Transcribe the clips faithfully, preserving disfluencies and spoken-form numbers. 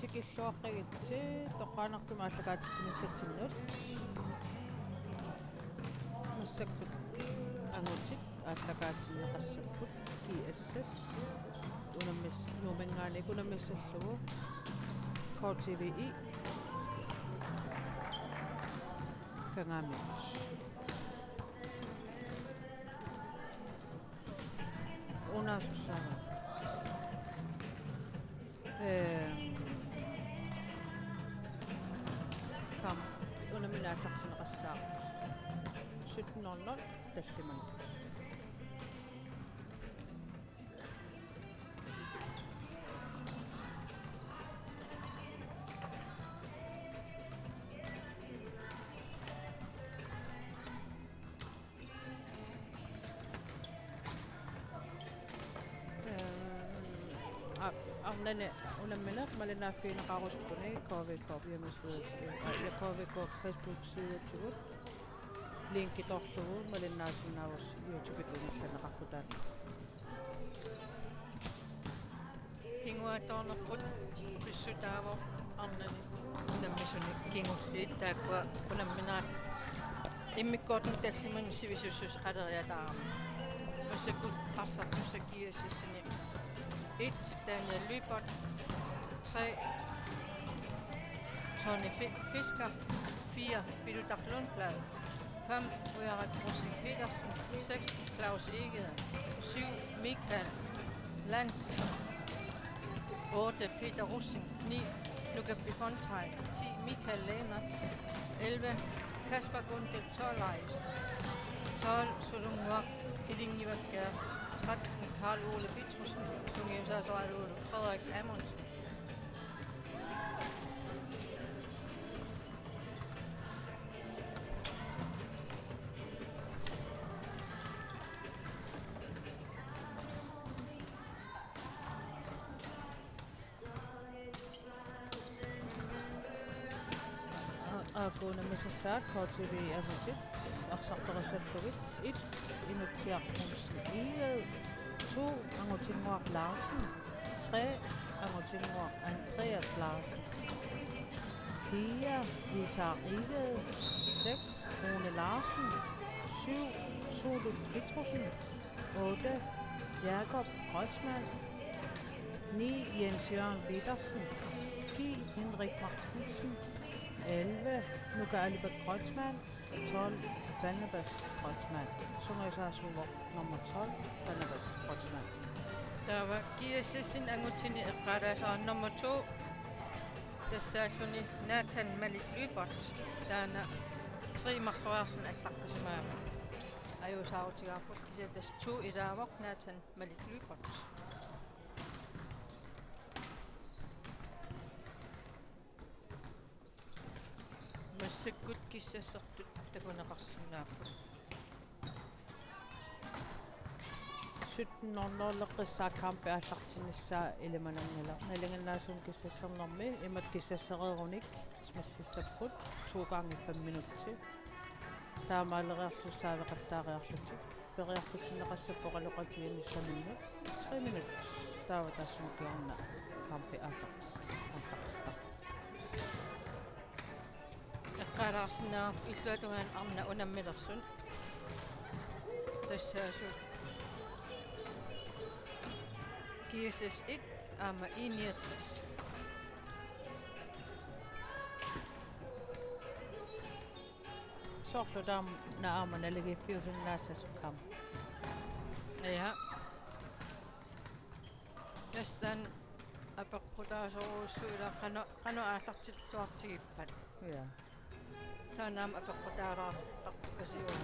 Tikilluaqqigitsi toqqaannartumik aallakaatitsinissatsinnut. Massakkut angutit aallakaatinneqassapput G S S unammis-, Nuumminngaanniit unammissallugu K T V I Kangaamiut. Una sussaava. Ehm, kamp unammineq aallartinneqassaaq sytten nul nul tallimanut. Ehm, a-, arnani unammineq malinnaaffigineqarusuppuni K V K hjemmeside, øh, ja, K V K Facebook-sidetigut linkitorlugu malinnaasinnaavoq, YouTube-ikkut ingerlanneqarpoq taanna. Kinguaattoornerput pissutaavoq arnani unammisunik kingulliit taakkua unamminerat immikkoortut tallimanut sivisussuseqaleriataarami. Massakkut arsartussat G S S-ini: et, Daniel Lyberth, tre, Tony Fi-, Fisker, fire, Pilutak Lundblad, fem, Ujarat Rosing Petersen, seks, Claus Egede, syv, Michael Lantz, otte, Peter Rosing, ni, Nuka Bifontein, ti, Michael Lennert, elleve, Kasper Gunde Thorleifsen, tolv, Sulunguaq Ilingivakkea, tretten, Karl Ole Petersen, sungiusaasoralugu Frederik Amundsen. A-, aajuku unammisassaat K T V angutit arsartorissallugit: et, Inutsiaq Olsen Egede, to, Angutinnguaq Larsen, tre, Angutinnguaq Andreas Larsen, fire, Isak Egede, seks, Rune Larsen, syv, Sulu Petrussen, otte, Jakob Kreutzmann, ni, Jens Jørgen Petersen, ti, Henrik Martinsen, elleve, Nuka Alibek Kreutzmann, tolv, Barnabas Kreutzmann. Sungiusaasuuvoq nummer tolv, Barnabas Kreutzmann. Taava G S S-in angutini eqqaalaassavara nummer to. Tassaalluni Nathan Malik Lyberth. Taanna tre marloriarluni allaqqisimagami. Ajuusaarutigaarput, kisianni tassa to ilaavoq, Nathan Malik Lyberth. Massakkut kissassertut takuneqarsinnaapput. Sytten nul nul-eqqissaaq kampi aallartinnissaa ilimananngilaq. Nalinginnaasumik kissassernermi imatut kissassereerunik smassissapput to gange fem minutsi. Taamaaleriarlutik saaveqattaariarlutik. Periarfissinneqassapput oqaloqatigiinnissaminnut tre minut. Taava taassuma kingorna kampi aallartis-, aallartittarpoq. Eqqaalaarsinnaavarput illuatungaani arnat unamminersut. Tassaasut G S S et aamma I niogtres. Soorlu taanna aamma naligiiffiusinnaassasoq aamma. Ja. Tassa taanna apeqqutaasorujussuuvoq, ila qanoq, qanoq aallartittuartigippat. Ja. Taanna aamma apeqqutaalaartartukasiuvoq.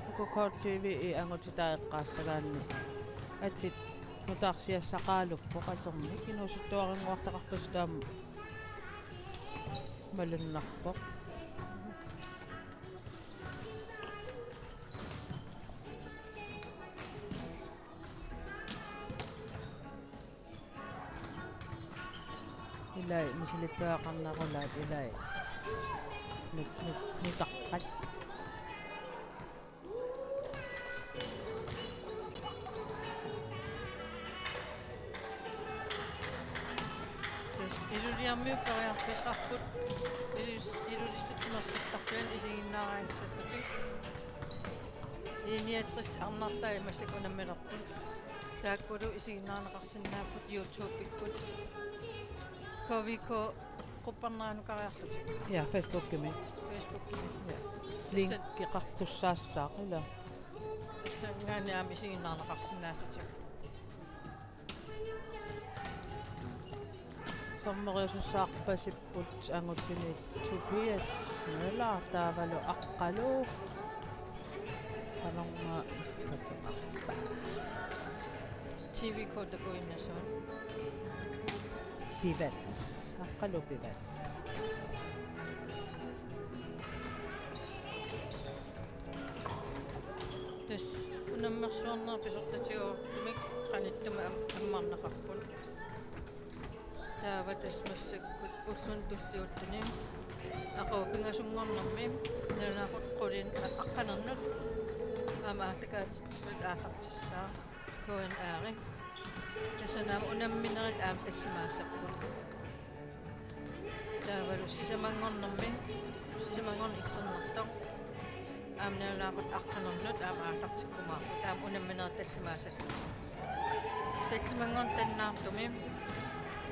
Uku K T V-i angutitaa eqqaassagaanni atit nutaarsiassaqaaluppoq aternik, inuusuttuarinnguartaqarpassuit taama malunnarpoq. Ilai misilittuaqarnerulaat ilai. Nut-, nut-, nutaqqat. Periarfissarput ilus-, Ilulissat timersortarfiani isiginnaarnissarput. I niogtres arnartai massakkut unammilerput. Taakkulu isiginnaarneqarsinnaapput YouTubekkut. K V K qupperneranukariarlutik. Ja, Facebookimi. Facebookimi. Ja. Linkeqartussaassaaq, ila. Tassanngaanniit aamma isiginnaarneqarsinnaallutik. Dommeriusussaarpasipput angutini Tobias Møller taavalu Aqqalu. Qanormaa ateqarpa? T V K takuinnasoq. Pivat. Aqqalu Pivat. Tassa unammersuarneq pisortatigoortumik qanittumi am-, ammarneqarput. Taava tassa massakkut ulluni tulliuttuni aqagu pingasunngornermi nalunaaquttap qulinik a-, aqqanernut aamma aallakaatitsillutik aallartissaaq K N R-i. Tassani aamma unamminerit aamma tallimaassapput. Taavalu sisamanngornermi, sisamanngorneq itternartoq. Aamma nalunaaquttap aqqanernut aamma aallartikkumaarput. Aamma unamminerit tallimaassallutik. Tallimanngorneq tannaartumi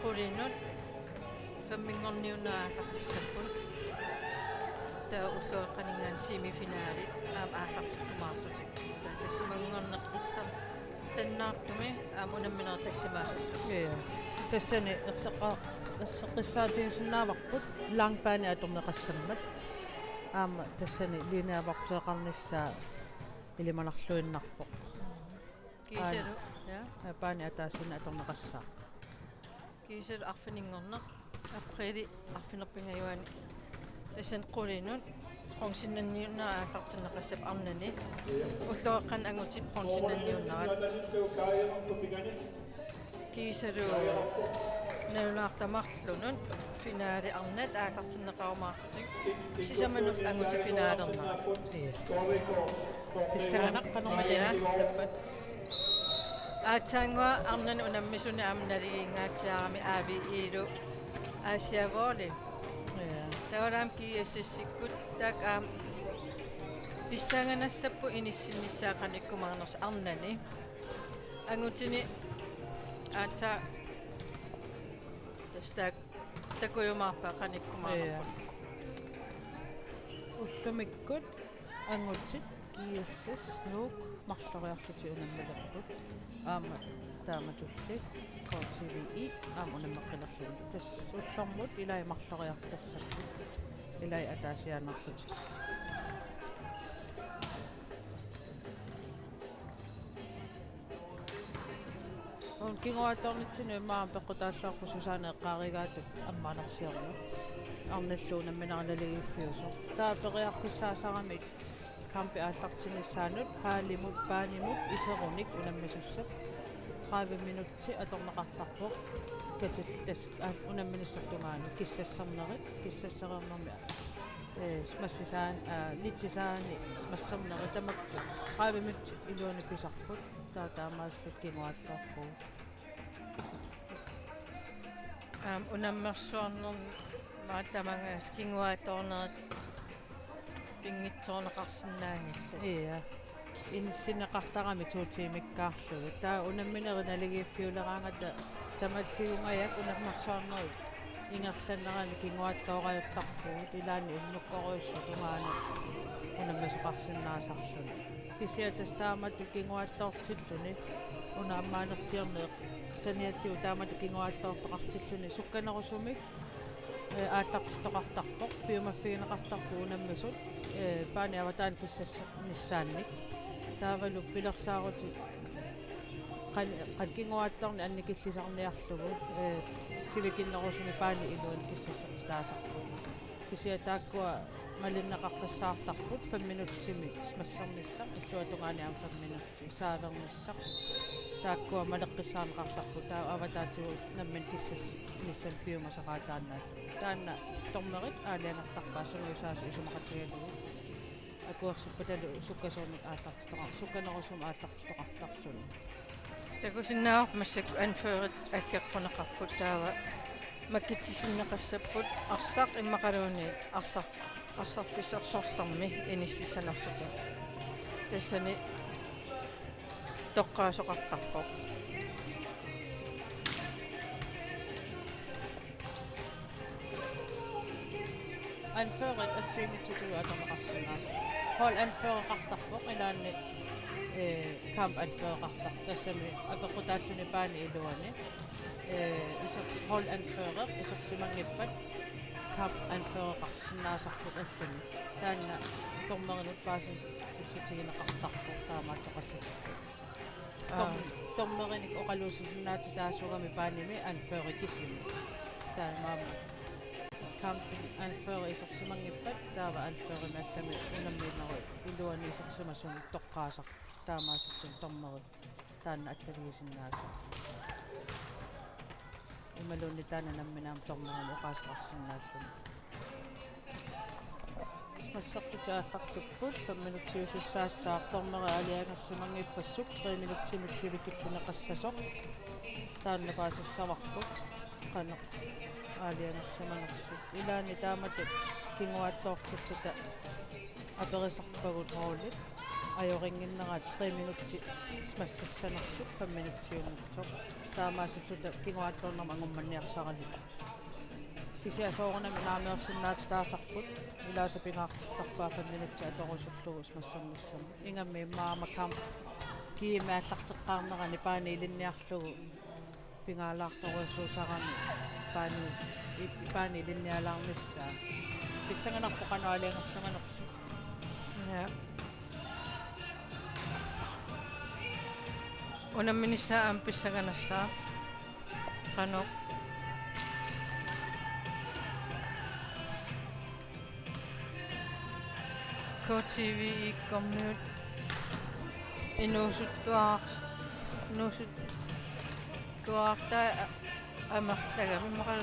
qulinut femminngorniunnerit aallartissapput. Taava ulloqeqqaninngaanniit semifinalit aamma aallartikkumaarlutik. Taava tallimanngorneq itter-, tannaartumi aamma unamminerit tallimaassallutik. Ja. Tassani erseqqa-, erseqqissaatigisinnaavara Langbaneni atorneqassammat. Aamma tassani linjevogteqarnissaa ilimanarluinnarpoq. Kiisalu, paani, ja. Paani ataasiinnaq atorneqassaaq. Kiisalu arfininngorneq, apriilip arfineq-pingajuani. Tassani qulinut bronzeniunnerit aallartinneqassapput arnani. Ulloqeqqani angutit bronzeniunnerat. Kiisalu nalunaartut marlunut finale arnat aallartinneqarumaarlutik. Sisamanullu angutit finalernerat. Yes. Pissanganaq qanormita inississapput. Aatsaannguaq arnani unammisuni aamma naligiinngaatsiarami A V I-lu Aasiaat Volley. Ja. Taavalu aamma G S S-ikkut taakku aamma pissanganassapput inissinnissaat qanikkumaarnersoq arnani. Angutini aatsaat tassa taakku takujumaarpaat qanikkumaarnerput. Ja. Ullumikkut angutit G S S Nuuk marloriarlutik unammilerput. Aamma taamatulli K T V I aamma unammeqqilerlugu. Tassa ullormut ilai marloriartassapput. Ilai ataasiaannarlutik. Una kinguaattoornitsinni immaqa peqqutaalluarput Susanne eqqaarigaatut ammaanersiorneq. Arnallu unamminerit naligiiffiusoq. Taava periarfissaasaramik kampi aallartinnissaanut haalimut paanimut iserunik unammisussat. Tredive minutsit atorneqartarpoq. Katit-, tassa, aa, unamminissamut tungaanut kissassernerit, kissassereernermi, ee, smassisaani, aa, nitsisaani smassernerit tamakku tredive minutsit iluanni pisarput. Taava taamaasilluta kinguaattoorpugut. Aamma unammersuarnermi maani tamangajaasa kinguaattoornerit pinngitsoorneqarsinnaanngillat. Ja. Inissinneqartarami to tiimikkaarlugit. Taava unamminerit naligiiffiuleraangata tamatigungajak unammersuarnerit ingerlanerani kinguaattoorajuttarpugut ilaanni unnukkorujussuit tungaanut unammisoqarsinnaasarluni. Kisianni tassa taamatut kinguaattoortilluni una ammaanersiorneq saniatigut taamatut kinguaattoortoqartilluni sukkanerusumik, ee, aallartittoqartarpoq, piumaffigineqartarpoq unammisut, ee, paani avataani kissassernissaannik. Taavalu pilersaarutit qan-, qanoq kinguaattoorneq annikillisarniarlugu, ee, sivikinnerusumik paani iluanni kissassertitaasarput. Kisianni taakkua malinneqaqqissaartarput fem minutsimik smassernissaq, illuatungaani aamma fem minutsi saavernissaq. Taakkua maleqqissaarneqartarput, taava avataatigut nammineq kissassinissannut piumasaqaataannaalluni. Taanna dommerit aalajangertarpaat sungiusaasut isumaqatigalugit. Akuersippatalu sukkasuumik aallartittoqar-, sukkanerusumik aallartittoqartarluni. Takusinnaavarput massakkut anførerit aggeqquneqarput taava Makkitsisinneqassapput arsaq immaqaluunniit arsaq, arsarfissarsorlermi inississanerlutik. Tassani toqqaasoqartarpoq. Anførerit assigiinngitsutigut atorneqarsinnaasut. Hold anføreqartarpoq ilaanni, eh, kamp anføreqartarpoq. Tassami apeqqutaalluni baanip iluani, eh, isers-, hold anfører isersimanngippat kamp anføreqarsinnaasarput allani. Taanna dommerinut paasissutigineqartarpoq taamaattoqassapput. Dom-, Aa. Dommerinik oqaluussisinnaatitaasugami baanimi anføreri kisimi. Taamaammat kamp anføreri isersimanngippat taava anførerimik akkami unamminerup iluani isersimasumik toqqaasarpoq taamaasilluni dommerit taanna attavigisinnaasut. Imaluunniit taanna nammineq aamma dommerimut oqaaseqarsinnaalluni. Smasserlutik aallartipput, fem minutsiusussaassaaq, dommeri aalajangersimanngippassuuvoq, tre minutsimik sivikillineqassasoq. Taanna paasissavarput, qanoq aalajangersimanersut. Ilaanni taamatut kinguaattoortilluta aperisarpagut holdit ajorinnginnerat tre minutsit smassissanersut fem minutsiunngitsoq. Taamaasilluta kinguaattoornermut angummanniarsaralluta. Kisianni soorunami naammassisinnaatitaasarput, ilaasa pingaartittarpaa fem minutsit atorusullugu smassernissamut. Ingammik immaqa aamma kamp kiimi aallarteqqaarnerani baani ilinniarlugu pingaartorujussuusarami baani, i-, baani ilinnialaarnissaa. Pissanganarpoq qanoq aalajangersimanersut. Ja. Unamminissaa aamma pissanganassaaq. Qanoq. K T V ikkormiut inuusuttuar-, inuusuttuartaa a-, amerlagami. Immaqa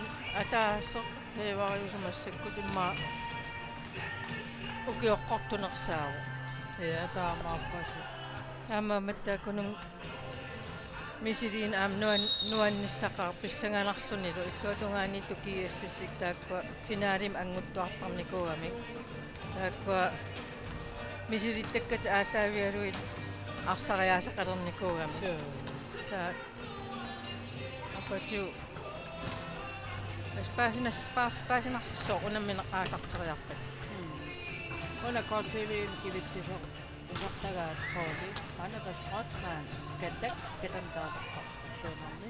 ataaseq piivariusimassakkut immaqa ukioqqortunersaavoq. Ja, taamaappassuk. Aamma mattaakkunun misiliineq aamma nuan-, nuannissaqaaq pissanganarlunilu illuatungaaniittut G S S-it taakkua finalemi annguttuartarnikuugamik. Taakkua misilittakkatik aallaavigalugit arsariaasaqalernikuugamik. Suu. Taava apatigut. Tassa paasinas-, paas-, paasinarsissaaq unammineq aallarteriarpat. Mm. Una K T V-mi kivitsisoq. Usortagaa Tolly, qanoq tassa Kreutzmann, Katak, Katak taasarparput suunermi.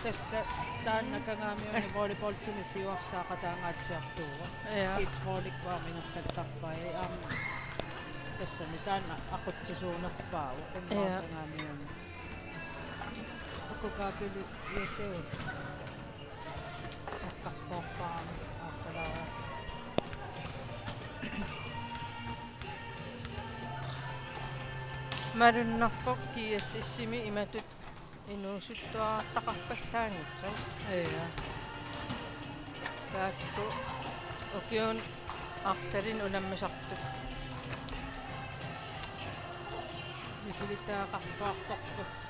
Tassa taanna Kangaamiuni volleyballtimi siuarsaaqataangaatsiartuuvoq. Ja. Kids volleyballimik ingerlattarpai aamma. Tassami taanna aqutsisuunerpaavoq. Ja. Kangaamiuni. Ukukapili YouTube. Eqqarpoorpaami aappalaara. Malunnarpoq G S S-imi imatut inuusuttuartaqarpallaanngitsoq. Ja. Taakku ukiuni arlalinni unammisartut. Misilittagaqarpoq.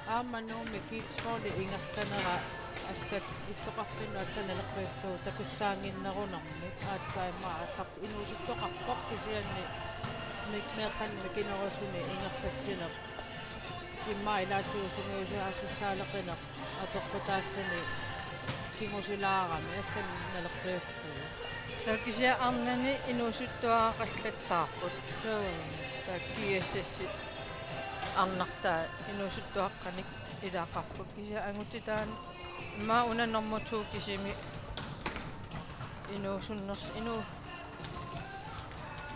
Aamma Nuummi kids volley ingerlanera allat illoqarfinnut allat naleqqiullugu takussaannginnerunermik aatsaat immaqa aallartippoq inuusuttoqarpoq kisianni mik-, meeqqanut mikinerusuni ingerlatsineq immaqa ilaatigut sungiusaasussaaleqineq apeqqutaalluni kingusilaarami allat naleqqiullugu. Taava kisianni arnani inuusuttuaraqallattaarput. Suu. Taava G S S arnartaa inuusuttuaqqanik ilaqarput. Kisianni angutitaani immaqa una nummer to kisimi inuusunners-, inuu-,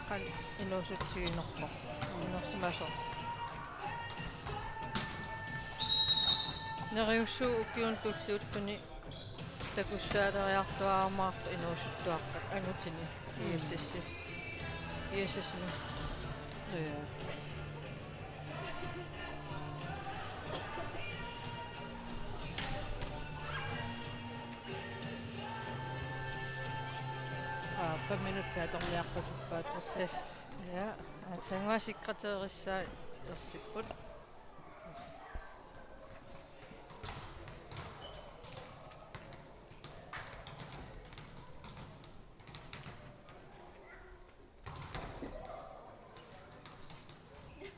qan-, inuusutsiginerpoq. Inersimasoq. Neriussuup ukiuni tulliuttuni takussaaleriartuaarumaartoq inuusuttuaqqat angutini. Mm. I S S-i. I S S-imi. Ja. Aa, fem minutsit atorniarpasippaat tassa. Tassa. Ja, aatsaannguaq sekretærissaa ersipput.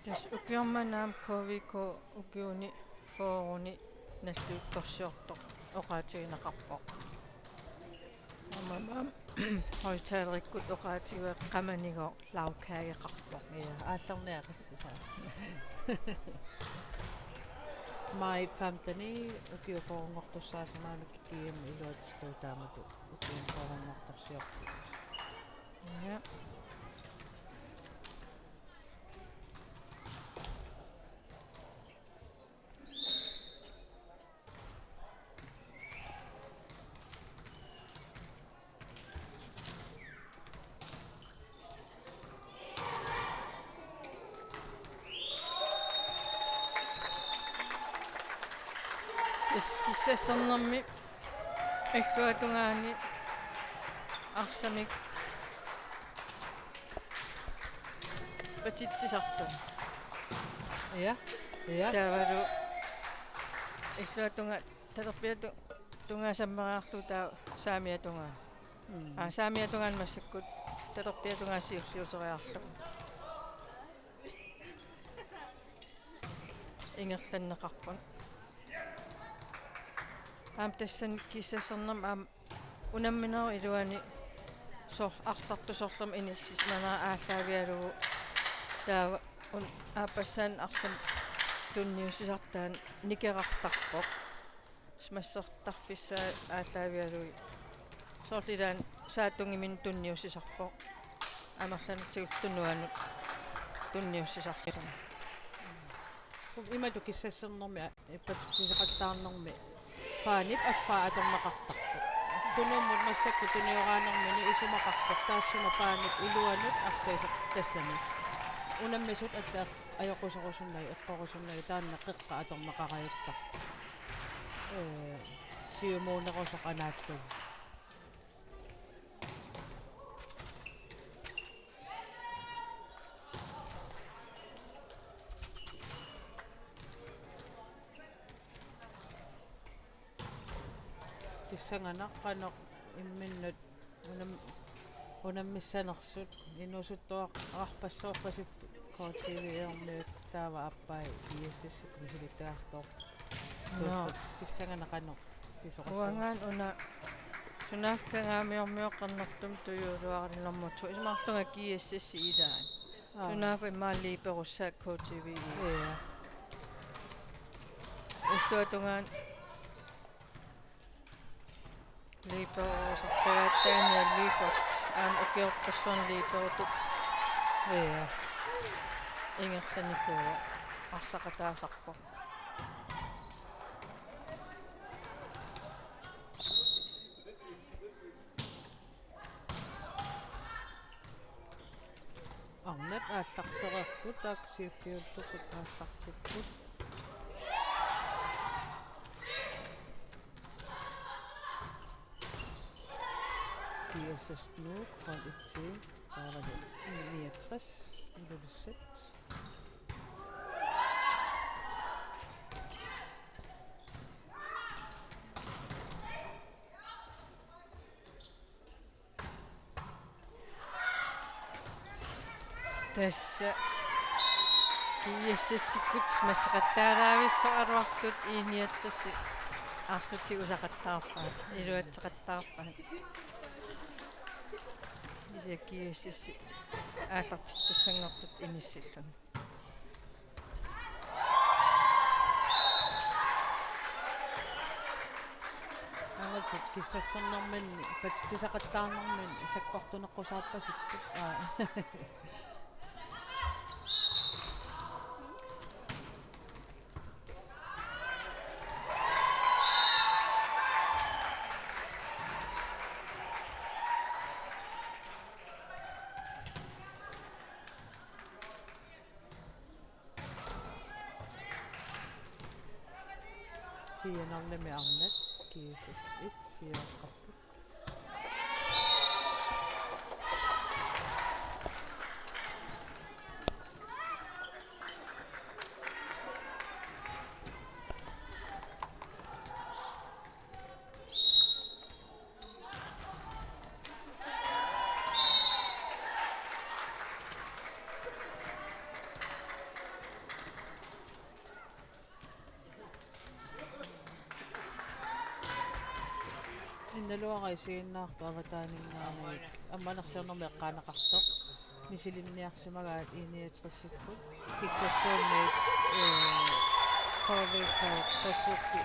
Tassa ukioq manna aamma K V K ukiuni fyrreni nalliuttorsiortoq oqaatigineqarpoq. Aamma, aamma højttalerikkut oqaatigivat qamanigooq lagkageqarpoq. Ja, aallarniaqassusaa. Maj femteni ukiut fyrrenngortussaasut maannakkut G M iluatsillugu taamatut ukiuni fyrrenngortorsiortut. Ja. Tassa kissassernermi illuatungaani arsamik patitsisartoq. Ja. Ja. Taavalu illuatungaani talerpiatu-, tungaa sammeriarlugu taava saamiatungaa. Mm. Aa, saamiatungaani massakkut talerpiatungaa siulliuseriarlugu ingerlanneqarput. Aamma tassani kissassernermi aamma unamminerup iluani sor-, arsartut sorlermi inissisimanera aallaavigalugu taava un-, aappassaani arsamik tunniussisartaa nikerartarpoq. Massakkut tarfissaa aallaavigalugit. Soorlu ilaanni saatungiminut tunniussisarpoq. Amerlanatigullu tunuanut tunniussisarlugu. Imatut kissassernermi patitsisaqattaarnermi paanip affaa atorneqartarpoq. Tunummut massakkut tunioraanermini isumaqarpoq taassuma paanip iluanut arsaq iseq tassani. Unammisut allaat ajoquserusunnagit, eqqorusunnagit taanna qeqqa atorneqarajuttarpoq. Ee, siumuunerusoq anaallugu. Pissanganaq qanoq imminnut unam-, unammissanersut inuusuttuararpassuarpasippoq K T V-ermiut taava aappai G S S-ikkut misilittagartoq. Nå. Tuuffat pissanganaq qanoq pisoqassavat. Uangaana una sunaaffa Kangaamiormiut qernertumik tujuuluaraluarnermut isumaqarlunga G S S ilaat. Aa. Sunaaffa immaqa liberossaat K T V. Ja. Illuatungaani liberosarpaa Daniel Lippert. Aamma ukiorpassuarni liberotut. Ja. Ingerlanikuuvoq arsaqataasarpoq. Arnat aallartereerput, taakku siulliullutik aallartipput. G S S Nuuk, hold et-i, taavalu I niogtres, Ilulissat. Tassa G S S-ikkut massakkut taalaavissoraluartut I niogtres arsaq tigusaqattaarpaat, iluatseqattaarpaat. Ila G S S aallartittussanngortut inissilluni. Aamma kissassernerminni, patitsisaqattaarnerminni sakkortuneqqusaarpasipput. Aa. Fire nul-imi arnat, G S S et siaqqapput. Naluara isiginnaartoq avataaninngaanniit. Aamma anersiornermi eqqaaneqartoq. Nisilinniarsimagaat I niogtresikkut. Kikkulluunniit, eh, K V K Facebooki.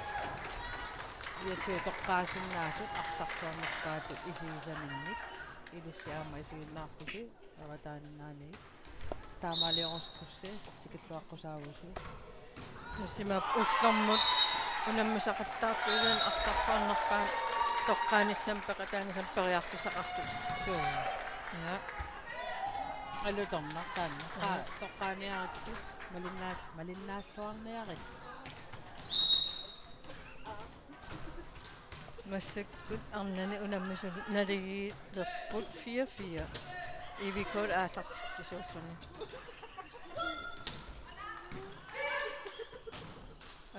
Iatsi toqqaasinnaasut arsarluarnerpaatut isigisaminnik. Ilissi aamma isiginnaartusi avataaninngaanniit. Taamaaliorusuttussi tikilluaqqusaavusi. Nasima ullormut unammisaqattaartuiluan arsarluarnerpaat toqqaanissamut peqataanissamut periarfissaqartut. Suu. Ja. Alutornaq taanna. Qa-, ja. Toqqaaniaritsi. Malinnaal-, malinnaalluarniaritsi. Massakkut arnani unammisut naligiilerput fire fire. I V K aallartitsisuulluni.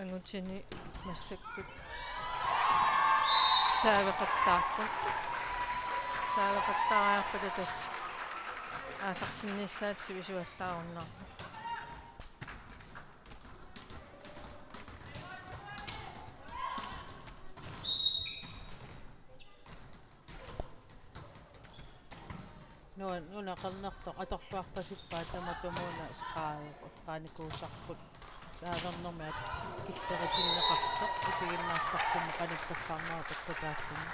Angutini massakkut saaveqattaarput. Saaveqattaariarpata tassa aallartinnissaat sivisuallaarunnaarpoq. Nua-, nuna qernertoq atorluarpasippaat tamatumuuna streg eqqaanikuusarput. Saavernermi at-, killeritinneqartoq isiginnaartarfimmi qanittallarnera peqqutaalluni.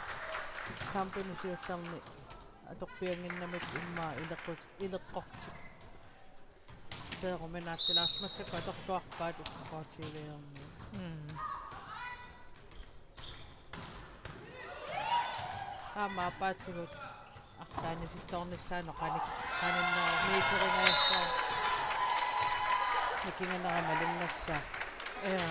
Kampini siullerni atorpiannginnamik immaqa ileqqut-, ileqqortik. Peeruminaatsilaarsimassakkut atorluarpaat K T V-ermiut. Mm. Aamma aappaatigut arsaanisittoornissaanut qanik-, qaninnerup meterinngajassaq. Nikinganera malunnassaaq. Ja.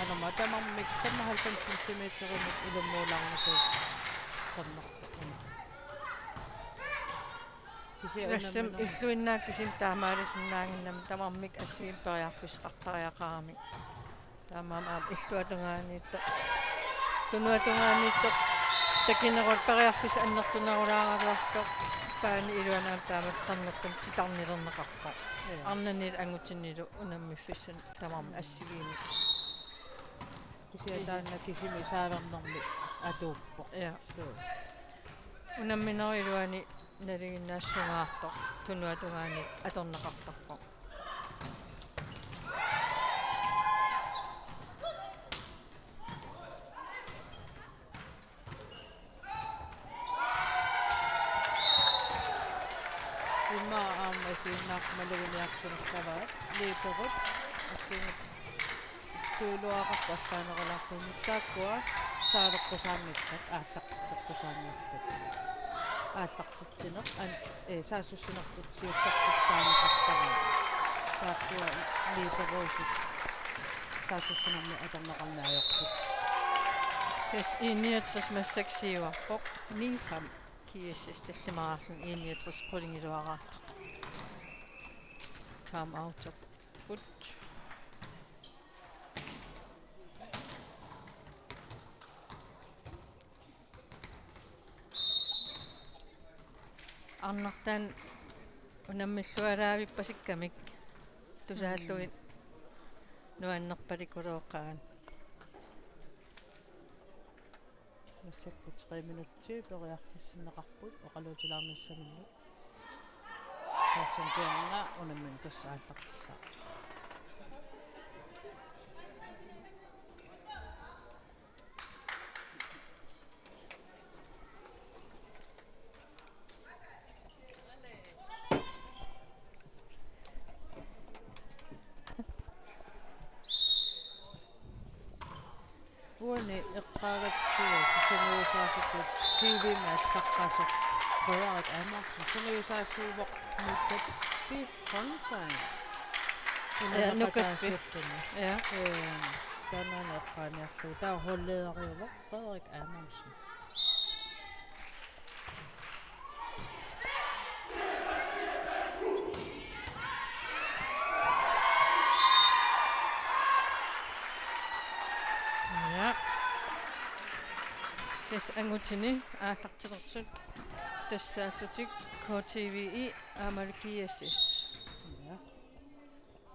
Aamma tamarmik femoghalvfems centimeterimik ilummuulaarnikuupput. Kisianni nassam unammineq illuinnaat kisimi taamaalisinnaannginnami tamarmik assigiimmik periarfissaqartariaqaramik. Taamaammat aamma illuatungaaniittoq. Tunuatungaaniittoq. Takinerup periarfissaq annertunerulaaraluartoq. Paani iluani aamma taamatut qernertumik titarnilerneqarpoq. Ja. Arnanilu angutinilu unammiffissanik tamarmik assigiimmik. Kisianni taanna kisimi saavernermi atuuppoq. Ja. Suu. Unamminerup iluani nalinginnaassuungaartoq, tunuatungaani atorneqartarpoq. Immaqa aamma isiginnaartut maluginiarsimassavaat, liberot, assigiinngitsut tuuluaqarput allaanerulaartumik taakkua saaveqqusaanngillat, aallartitseqqusaanngillat. Aallartitsineq, an-, ee, saassussinertut siullertut taamaqartarami. Taakkua liberoosut saassussinermi atorneqarneq ajorput. Tassa I niogtres massakkut siuarpoq, ni fem. G S S tallimaraarluni I niogtres qulingiluaraartoq. Time out. Good. Arnartaani unammilluaraavippassikkamik tusaallugit nuannerpalikuluuqaat. Massakkut tre minutsit periarfissinneqarput oqaluutilaarnissaminnut. Tassani pianga unammineq tassa aallartissaaq. Uani eqqaagatsigit sungiusaasukkut T V-mi allaqqasoq Frederik Amundsen sungiusaasuuvoq Nukappi Frontline. Ja, Nukappi. Unammeqataasiulluni. Ja. Ee, taannaana eqqaaniarlugu. Taava holdlederiuvoq Frederik Amundsen. Ja. Tassa angutini aallartilersut tassaallutik K T V I aammalu G S S. Ja.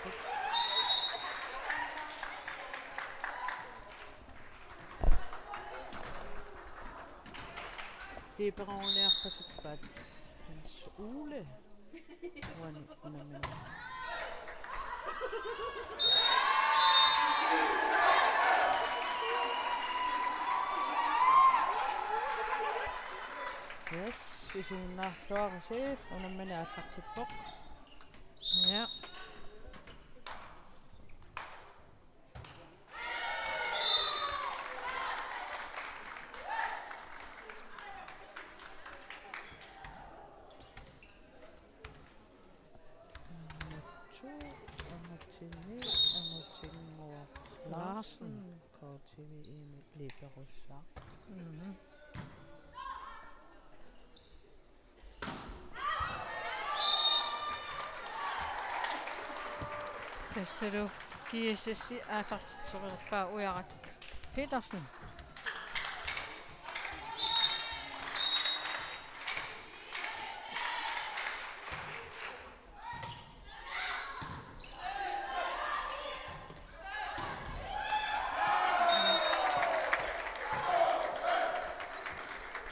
Arsartuussinnaasorput. Liberoorniartaqarpat Hans Ole. Uani unammineq. Yes, isiginnaarluarisi, unammineq aallartippoq. Ja. Nummer to, Angutinni, Angutinngooq Larsen, K T V I-mi liberossa. Mhm. Tassalu G S S-i aallartitsilerpaa Ujarak Petersen.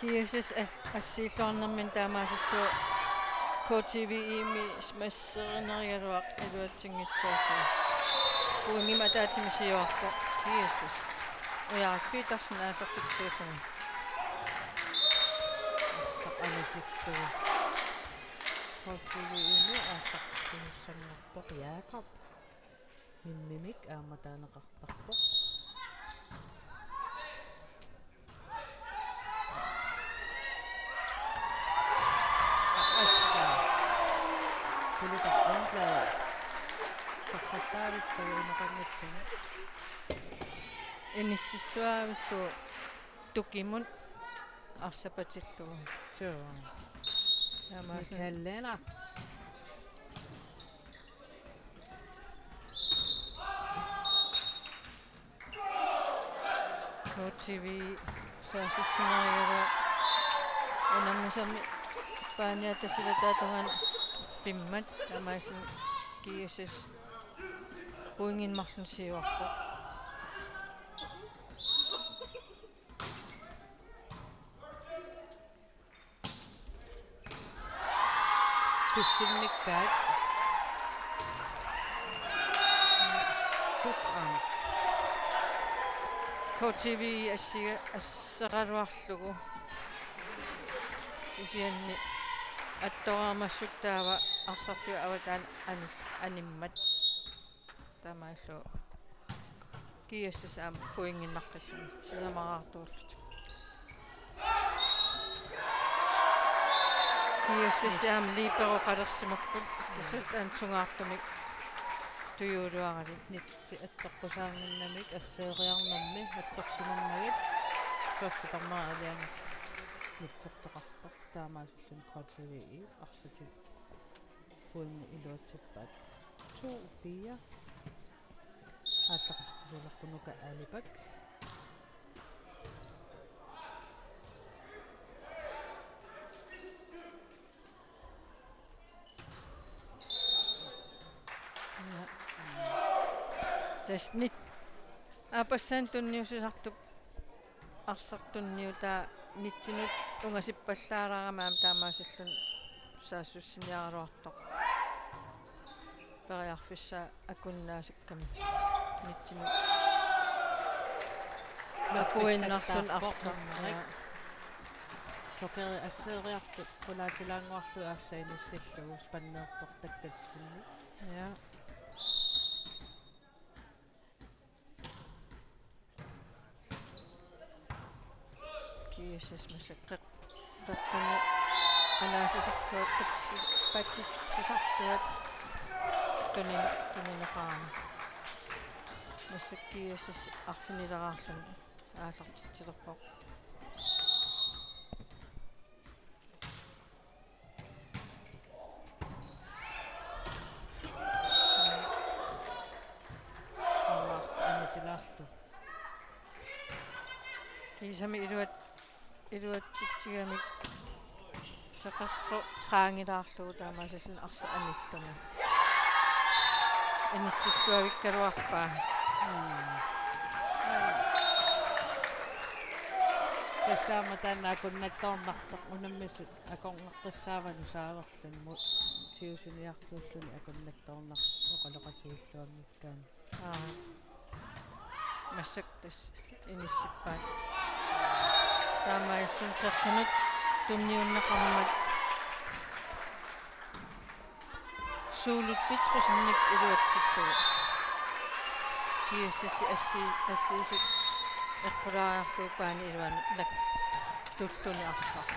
G S S a-, assiilluarnermini taamaasillugu K T V I-mi smasserinerigaluaq iluatsinngitsoorlugu. Pointimik ataatsimik siuarpoq G S S. Ujarak Petersen aallartitsisuulluni. Arsaq anisillugu. K T V I-mi aallartitsisuussanngorpoq Jakob. Mimmimik aamma taaneqartarpoq. Assa. Tulutarpunga torrallaarlugu ineqanngitsumik. Inissilluarillugu tukimut arsapatillugu. Suu. Taamaasilluni. Michael Lennert. K T V saassussinerigami unammisami paaniata silataata tungaanut pimmat taamaalilluni G S S pointinik marlunnik siuarpoq. Pissinnikkaat. Touchdown. K T V assiga-, asseraluarlugu. Kisianni attorarmassuk taava arsarfiup avataani ani-, animmat. Taamaallu G S S aamma pointinik naqqilluni sisamaraartuullutik. G S S aamma liberoqalersimapput, tassa taanna sungaartumik tujuuluaravit. Nitsi attoqqusaannginnamik asseeriarnermi attorsimammagit første dommeri alianut nitsertoqarpoq, taamaasilluni K T V I arsatik pointit iluatsippaat. To fire. Aallartitsisuulerpoq Nuka Alibak. Tassa nit-, aappassaani tunniussisartup arsaq tunniutaa nitsinut ungasippallaalaarami aamma taamaasilluni saassussiniaraluartoq. Periarfissaq akunnaasakkami nitsinut. Apuinnarluni arsaq. Jokeri asseeriartut qulaatilaannguarlugu arsaq inissillugu spanneertortakkatsinni. Ja. G S S massakkut qeqqani anaasisartuat, patsissi-, patsisisartuat tunini-, tunineqarami. Massakkut G S S arfinileraarluni aallartitsilerpoq. Aamma arsaq anisilaarlugu. Kiisami iluat-, iluatsitsigamik seqerpoq qaangilaarlugu taamaasilluni arsaq anilluni. Inissilluavikkaluarpaa. Mm. Tassa aamma taanna akunnattoornartoq unammisut akornaqqiassaavanut saaverluni, tiusiniartuulluni akunnattoornartoq oqaloqatigilluanngikkaanni. Aa. Massakkut tassa inissippaat. Taamaalilluni qeqqanut tunniunneqarmat Suulut Petrusseninik iluatsillugu. G S S assi-, assiisut eqqulaariarlugu paani iluanut tulluni arsaq.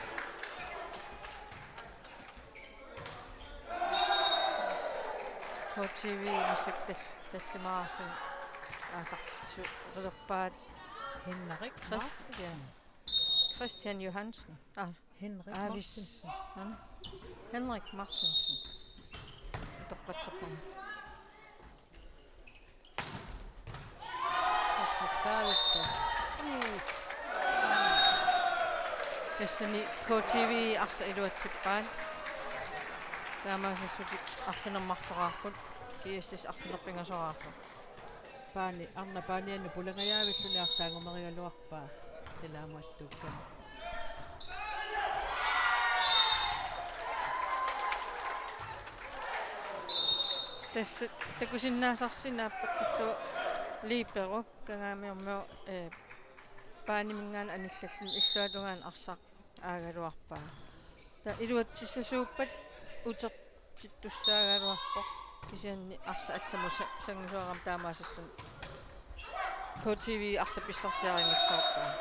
K T V massakkut tal-, tallimaarluni aallartitsilerpaat. Henrik Christian. Martinsen. Christian Johansen. Ah, Henrik Avis. Martinsen. Nana. Henrik Martinsen. Toqqatserpunga. Tassani K T V arsaq iluatsippaat. Taamaasillutik arfineq-marloraarput, G S S arfineq-pingasoraarpoq. Paani, arnaq paaniannut pulangajaavilluni arsaq angumerigaluarpaa ilaamuattuukkami. Tassa takusinnaasarsi naappakkullu libero Kangaamiormiut, eh, paaniminngaanniit anillalluni illuatungaani arsaq aagaluarpaa. Taava iluatsissasuuppat utertittussaagaluarpoq, kisianni arsaq allamut sa-, sanngisoorami taamaasilluni K T V arsaq pissarsiarinngitsoorpaa.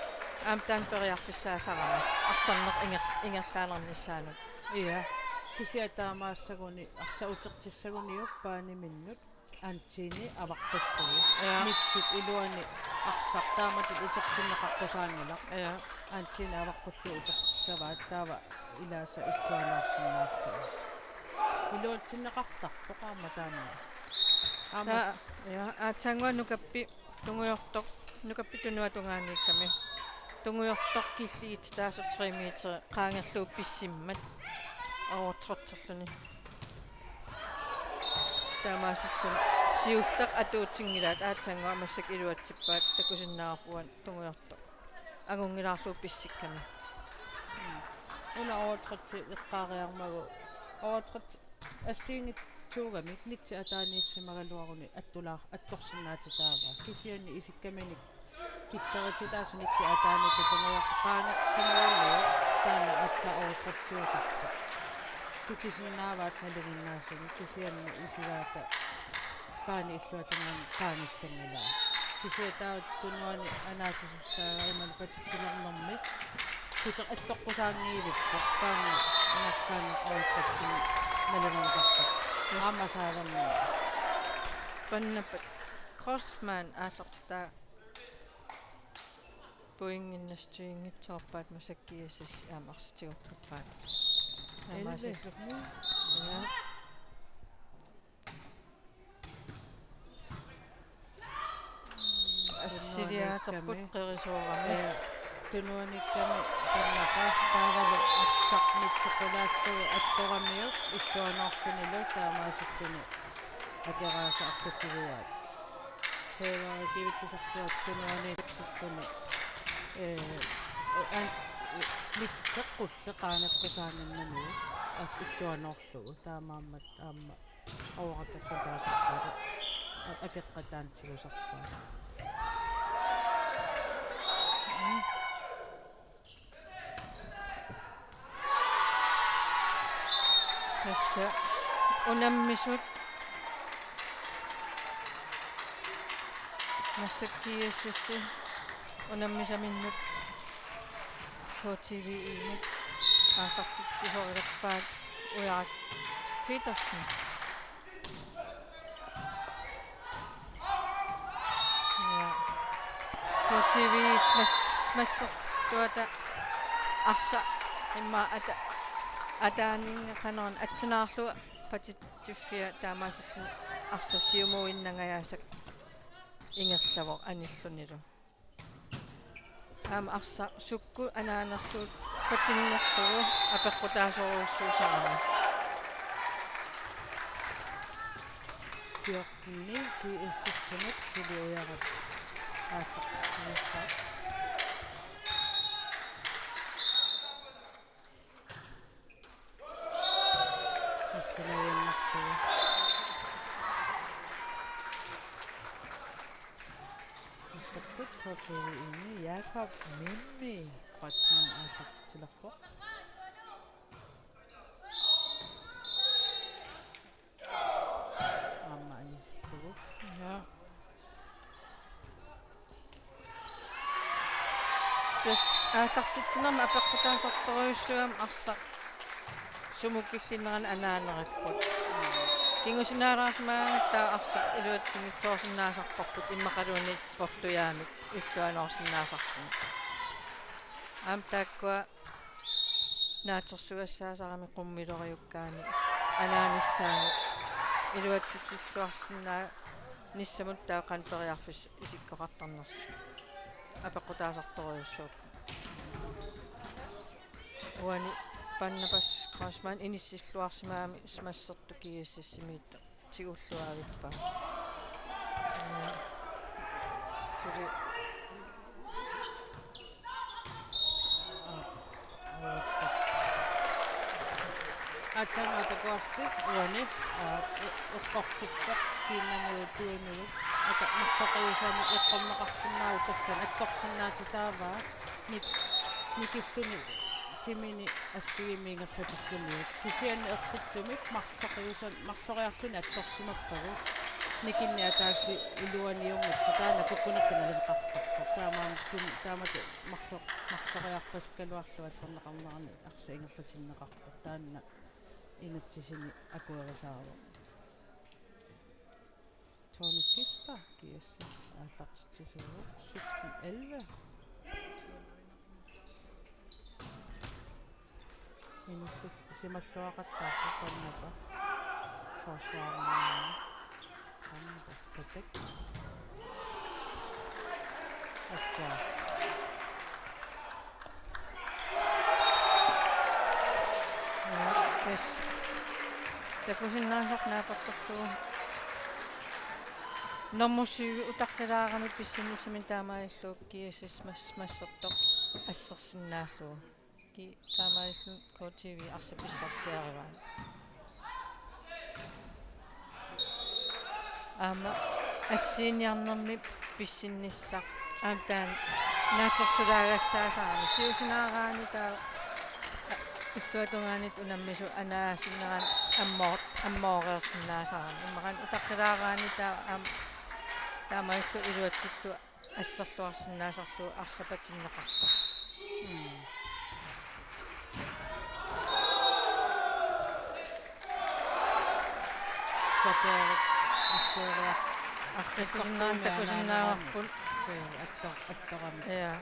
Aamma taanna periarfissaasarami arsarneq inger-, ingerlaannarnissaanut. Ja. Kisianni taamaassaguni arsaq utertissaguniuk paaniminnut anteni avaqqullugu. Ja. Nitsit iluani arsaq taamatut utertinneqaqqusaanngilaq. Ja. Anteni avaqqullugu utertissavaat, taava ilaasa illuanoorsinnaalluni. Iluatsinneqartarpoq aamma taanna. Aamma. Taa-, ja, aatsaannguaq nukappi tungujortoq, nukappi tunuata tungaaniikkami. Tungujortoq killigititaasoq tre meter qaangerlugu pissimmat overtrotserluni. Taamaasilluni siulleq atuutinngilaat, aatsaannguaq massakkut iluatsippaat, takusinnaavarput uani tungujortoq angunngilaarlugu pissikkami. Una overtrotti eqqaariarmagu, overtrotti assigiinngitsuugamik nitsi ataaniissimagaluaruni attulaa-, attorsinnaatitaavaa. Kisianni isikkaminik killerititaasoq nitsi ataaniittoq tungujortoq qaangersimagaluaruni taanna aatsaat overtrottiusartoq. Tutisinnaavaat nalinginnaasumik, kisianni isigaata paani illuatungaani qaangissanngilaat. Kisianni taava tunuani anaasisussaagaa imaluunniit patitsilernermi puteq attoqqusaanngivippoq, taanna ingerlaannaq overtrotti nalunngilluinnarpoq. Yes. Aamma saalerni. Pannappat Crossman aallartitaa pointinnassuinngitsoorpaat, massakkut G S S aamma arsaq tigorpaa. Elleve. Taamaasilluni. Ja. Assiliaaterput qerisoorami. Ee, tunuaniikkami tammapa taavalu arsaq nitseqqulaarlugu attoramiuk illuanoorlunilu taamaasilluni Akeraasa arsaq tiguaat. Højre kivitsisartuat tunuaniitsulluni. Ee, ant-, nitseq qulleq qaangeqqusaannginnamiuk arsaq illuanoorlugu, taamaammat aamma overrackertut taasarpaat. A-, akeqqat taanna tigusarpaat. Tassa unammisut. Massakkut G S S-i unammisaminnut K T V-imut aallartitsisorilerpaat Ujarak Petersen. Ja. K T V smash-, smashertuata arsaq immaqa ata-, ataaninnga qanoq atsinaarlugu patitiffia taamaasilluni arsaq siumuinnangajaasoq ingerlavoq anillunilu. Aamma arsaq sukkut anaanerlugu patinnerlugu apeqqutaasorujussuusarami. Fjorten ni, G S S-imut suli Ujarak aallartitsissaaq. Atsalaannarlugu. Massakkut K T V-imi Jakob Mimmi Kreutzmann aallartitsilerpoq. Aamma anisillugu. Ja. Tassa aallartitsinermi apeqqutaasartorujussuugami arsaq sumut killinnerani anaaneripput. Kingusinaalaarsimagamik taava arsaq iluatsinngitsoorsinnaasarparput immaqaluunniit portujaamik illuanoorsinnaasarput. Aamma taakkua naatsorsugassaasarami qummiloriukkaanni anaanissaanut iluatsitsilluarsinnaanissamut taava qanoq periarfissaq isikkoqartarnersoq apeqqutaasartorujussuuvoq. Uani Barnabas Kreutzmann inissilluarsimagami smashertoq G S S-imiittoq tigulluaavippoq. Mm. Suli. Aa, aa. Aatsaat takuarsi uani, aa, e-, eqqortippoq kiinnamigut tuimigut. Ata marloqiusamik eqqorneqarsinnaavugut tassani attorsinnaatitaavaa nik-, nikilluni timini assigimmi ingerlatilluniuk. Kisianni ersittumik marloqiusan-, marloriarluni attorsimappagu. Nikinni ataaseq iluaniunngitsoq taanna kukkunertaq nalilerneqartarpoq. Taamaammat tim-, taamatut marlo-, marloriarpasukkaluarlugu attorneqarnerani arsaq ingerlatinneqarpoq. Taanna inatsisini akuerisaavoq. Tony Fischer, G S S aallartitsisuuvoq, sytten elleve. Inissil-, simalluaqattaarpoq Barnabas. Forsvarerminngaanniit. Barnabas Katak. Tassa. Ja, tassa. Takusinnaasoq naapertorlugu. Nummer syv utaqqilaarami pissinnissaminnik taamaalillugu G S S mas-, massertoq assersinnaallugu. Ki-, taamaalilluni K T V arsaq pissarsiarivaa. Aamma assiiniarnermi pissinnissaq aamma taanna naatsorsulaagassaasarami siusinaaraanni taava illuatungaaniit unammisut anaasinnerani ammoor-, ammooreersinnaasarami. Immaqa una utaqqilaaraanni taava aamma taamaalillugu iluatsillugu asserluarsinnaasarlugu arsaq patinneqartoq. Mm. Takooruk assuuriaq. Arsaq pisinnaaneq takusinnaavarput. Suu, attor-, attorami. Ja.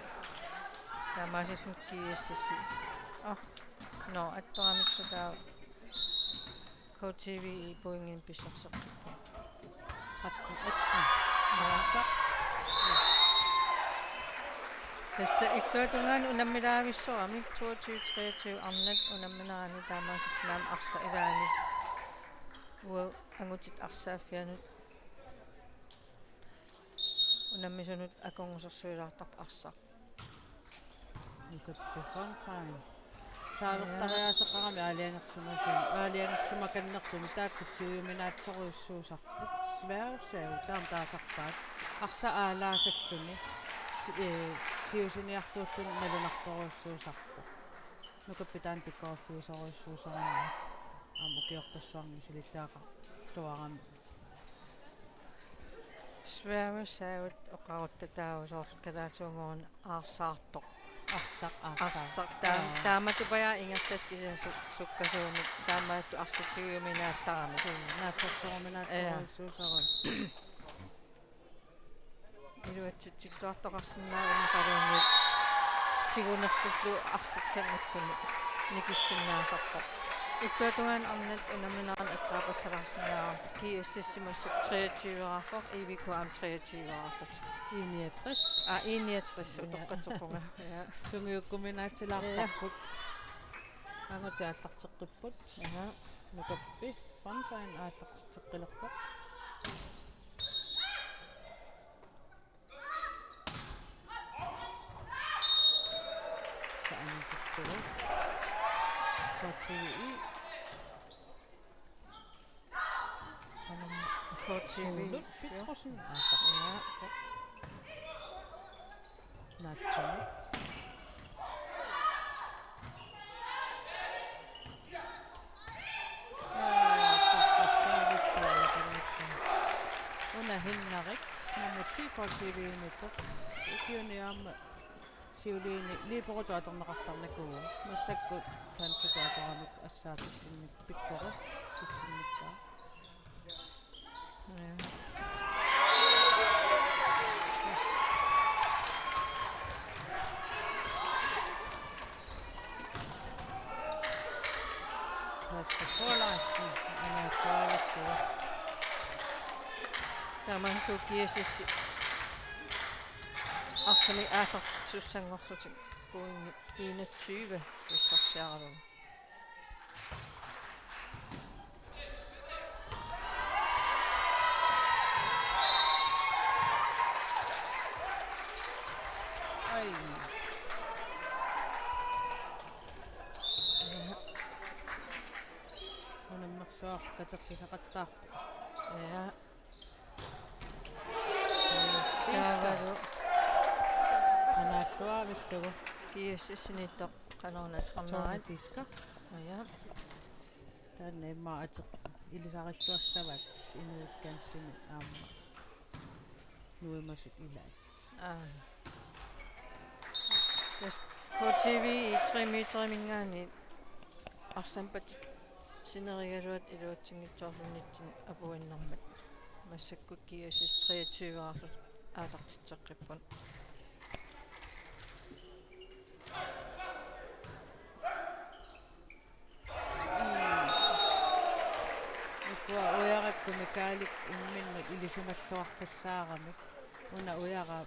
Taamaasilluni G S S-i. Oh. Nå, attoramikku taava. K T V-i pointinik pissarseqqippoq. Tretten atten. Arsaq. Tassa illuatungaani unammilaavissorami toogtyve treogtyve arnat unamminerani taamaasilluni aamma arsaq ilaanni uagut angutit arsaaffianut unammisunut akornusersuilaartarpoq arsaq. Nukappi Fontain. Saavertariaaseqarami aalajangersimasun-, aalajangersimakannerluni taakku tiuminaatsorujussuusarput. Sværgesav taama taasarpaat. Arsaq aalaasalluni ti-, ee, tiusiniartuulluni nalunartorujussuusarpoq. Nukappi taanna pikkoriffigisorujussuusarami. Aamma ukiorpassuarni misilittagaqarluarami. Sværgesavet oqaruttaq taava soorlu kalaallisuunngorlugu aarsaartoq. Arsaq, arsaq. Arsaq. Taam-, aa, taamatupajaa ingerlaskisa su-, sukkasuumik. Taamaattoq arsaq tigujuminaattarami. Suu, naatsorsuuminaatsorujussuusarami. Aa. Iluatsitsilluartoqarsinnaavoq immaqaluunniit tigunerlullu arsaq sangulluni nikissinnaasarpoq. Illuatungaani arnat unamminerani eqqaapallalaarsinnaavoq. G S S-i massakkut treogtyve-raarpoq, I V K aamma treogtyve-raarput. I niogtres. Aa, I niogtres, ja, utoqqatserpunga. Ja. Sungiukkuminaatsilaarparput. Ja. Angutit aallarteqqipput. Ja. Nukappi Fontaine aallartitseqqilerpoq. Saanisillugu. K T V I. K T V I. Sulu Petrussen. Aa, ja. Naatsunik. Una Hinnarik, nummer ti K T V-miittoq. Ukiuni aamma siuliini liberotut atorneqartarnikuuvoq. Massakkut kantsutut atoramik assaatissinnik pikkori pissinnikkaa. Ja. Pastor Thorleifsen, Anna Thorleifsen. Tamanna G S S arsamik aallartittussanngorlutik pointit enogtyve pissarsiaralugu. Ai. Unammersuaq katersisaqattaarpoq. Ja. Taavalu. Anaalluavillugu. G S S-iniittoq qanoruna Tony træneri. Fisker. Ja. Taanna immaqa ateq ilisarilluassavaat inuit kansimi aamma nuimasut ilaat. Aa. Tassa K T V I tre meteriminngaanniit arsamik patsitsinerikkaluarlutik iluatsinngitsoorlutik apuunnermik. Massakkut G S S treogtyve-raarlutik aallartitseqqipput. Ukua ujarakku Mikaalik imminnut ilisimalluarpassaaramik. Una ujara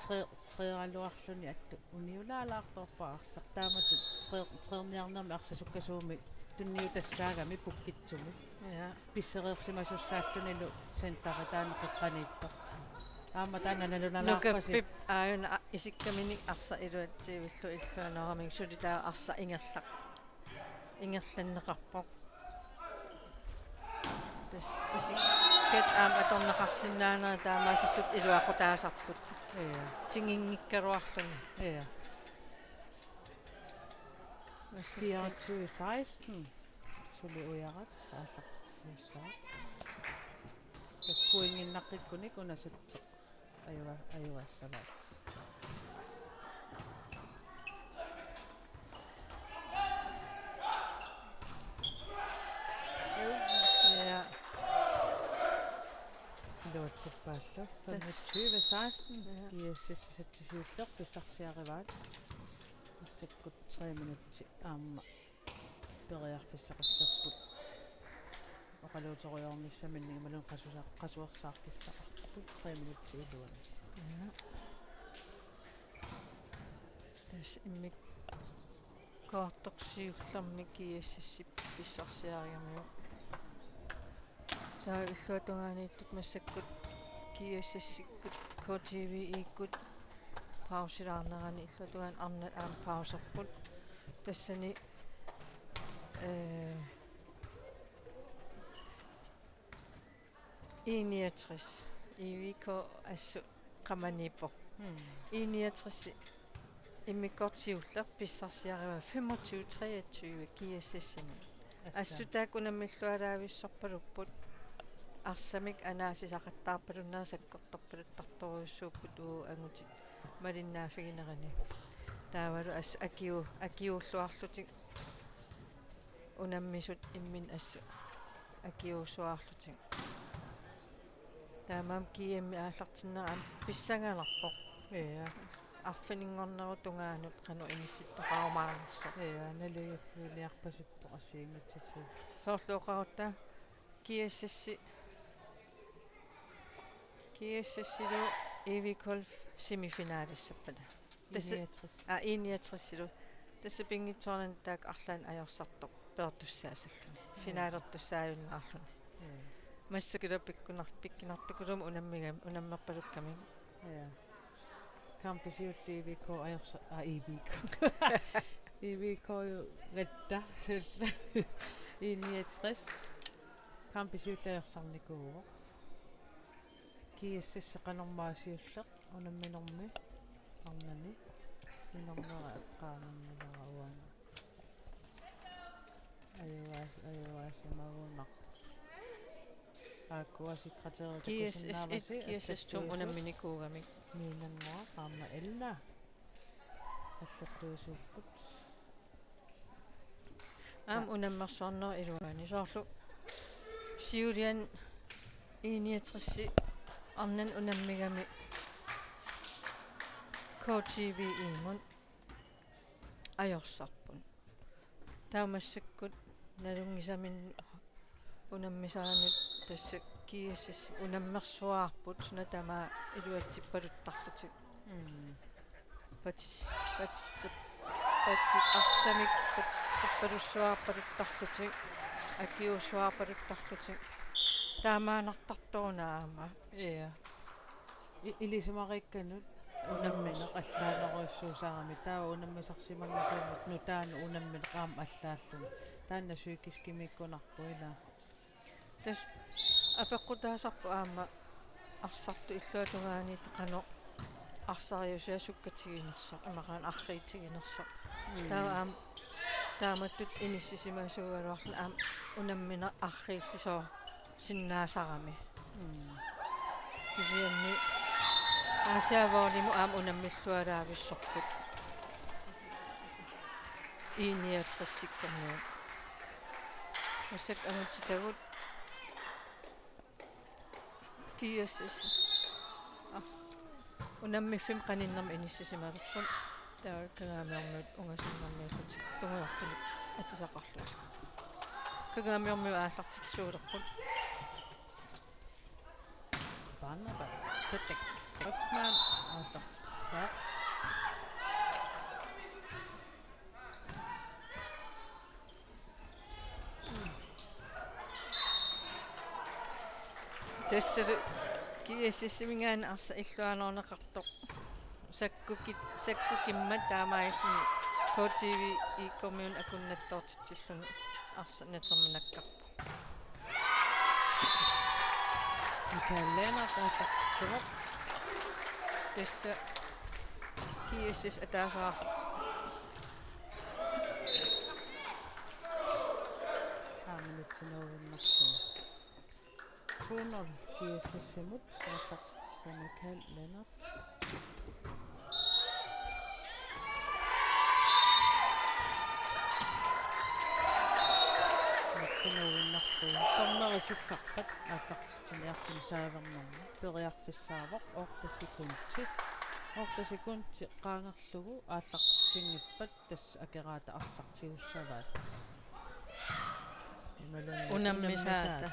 tre-, treeraluarluni attu uniulaalaartorpara arsaq. Taamatut tre-, treerniarnermi arsaq sukkasuumik tunniutassaagami pukkitsumik. Ja. Pissereersimasussaallunilu centeri taanna qeqqaniittoq. Aamma taanna nalunalaarpasi. Nukappip aajuna a-, isikkaminik arsaq iluatsivillugu illuanooramik suli taava arsaq ingerlaq. Ingerlanneqarpoq. Tassa isikkat aamma atorneqarsinnaanerat taamaasillutik iluaqutaasarput. Ja. Tinginngikkaluarluni. Ja. Massakkut. Fireogtyve seksten. Suli ujarak aallartittussaaq. Tassa pointinnaqqikkunik una setteq. Ajua-, ajugassavaat. Ja. Iluatsippaallu. Femogtyve seksten. Ja. G S S-i setsi siulleq pissarsiarivaat. Massakkut tre minutsit aamma periarfissaqassapput. Oqaluuterujoornissaminnik imaluunniit qasusa-, qasuersaarfissaqarput tre minutsit iluanni. Ja. Tassa immikkoortoq siullermik G S S-ip pissarsiarigamiuk. Taava illuatungaaniittut massakkut G S S-ikkut K T V I-kkut pausilaarnerani illuatungaani arnat aamma pauserput. Tassani, øh, I niogtres. I V K assut qamaniippoq. Mm. I niogtres immikkoortoq siulleq pissarsiarivaa femogtyve treogtyve G S S-imut. Assa. Assut taakku unammillualaavissorpalupput. Arsamik anaasisaqattaarpalunnerat sakkortorpaluttartorujussuupput uagut angutit malinnaaffiginerini. Taavalu assut akiu-, akiuulluarlutik unammisut imminnut assut akiuussuarlutik. Taamaammat G M-i aallartinnera aamma pissanganarpoq. Ja. Arfininngornerup tungaanut qanoq inissittoqarumaarnersoq. Ja, naligiiffigiarpasippoq assigiinngitsutigut. Soorlu oqarutta G S S-i, G S S-ilu E V Golf semifinalissappata. Tassa, I niogtres. Aa, I niogtres-ilu. Tassa pinngitsoorani taakku arlaannik ajorsartoq peertussaasalluni. Mm. Finalertussaajunnaarluni. Mm. Massakkut pikkunar-, pikkunarpikkulu unammigam-, unammerpalukkamik. Ja. Kampi siulleq I V K ajorsa-, aa, I V K. I V K-ugatta. I niogtres. Kampi siulleq ajorsarnikuuvoq. G S S qanormaa siulleq unamminermi arnani minernera eqqaamanngilara uanga. Ajugaas-, ajugaasimagunaq. Aakkua sekretæri G S S et, takusinnaavasi, G S S to allakkuisu-, unamminikuugamik. Miinannguaq aamma Elna. Allakkuisuupput. Aamma unammersuarnerup iluani soorlu siuliani I niogtres arnani unammigami K T V-mut ajorsarput. Taava massakkut nalunngisamik unammisaanut tassa G S S unammersuarput suna tamaat iluatsippaluttarlutik. Mm. Patis-, patitsip-, pati-, arsamik patitsippalussuarpaluttarlutik, akiuussuarpaluttarlutik. Taamaannartartoruna aamma. Ja. I-, ilisimariikkanut unammineq allaanerujussuusarami. Taava unammisarsimanngitsunik nutaanut unammineq aamma allaalluni. Taanna psykiskimiikkunarpoq ilaa. Tassa apeqqutaasarpoq aamma arsartut illuatungaaniittut qanoq arsariusiat sukkatiginersoq, immaqa qanoq arriitiginersoq. Mm. Taava aamma taamatut inissisimasuugaluarluni aamma unammineq arriillisoorsinnaasarami. Mm. Kisianni Aasiaat Volley-mut aamma unammillualaavissorput. I niogtres-ikkormiut. Massakkut angutitagut G S S. Ars-, unammiffimmi qaninnermi inissisimalerput. Taava Kangaamiormiut ungasinnermiillutik tungujortumik atisaqarlutik. Kangaamiormiut aallartitsisuulerput. Barnabas Katak. Kreutzmann aallartitsissaaq. Tassalu G S S-iminngaanniit arsaq illuarneqartoq. Sakkuki-, sakkukimmat taamaalilluni K T V-ikkut kommunit akunnattoortitsilluni arsaq naterminakkarpoq. Michael Lennert aallartitsivoq. Tassa G S S ataaseq. Aamma natermineruinnarlugu. To nul G S S-imut aallartitsissaaq Michael Lennert. Natermineruinnarlugu. Dommeri sukkarpat aallartitsiniarluni saavernermi. Periarfissaavoq otte sekundi. Otte sekundi qaangerlugu aallartitsinngippat tassa akeraata arsaq tigussavaat. Imaluunniit unammisaata. Unammisaata.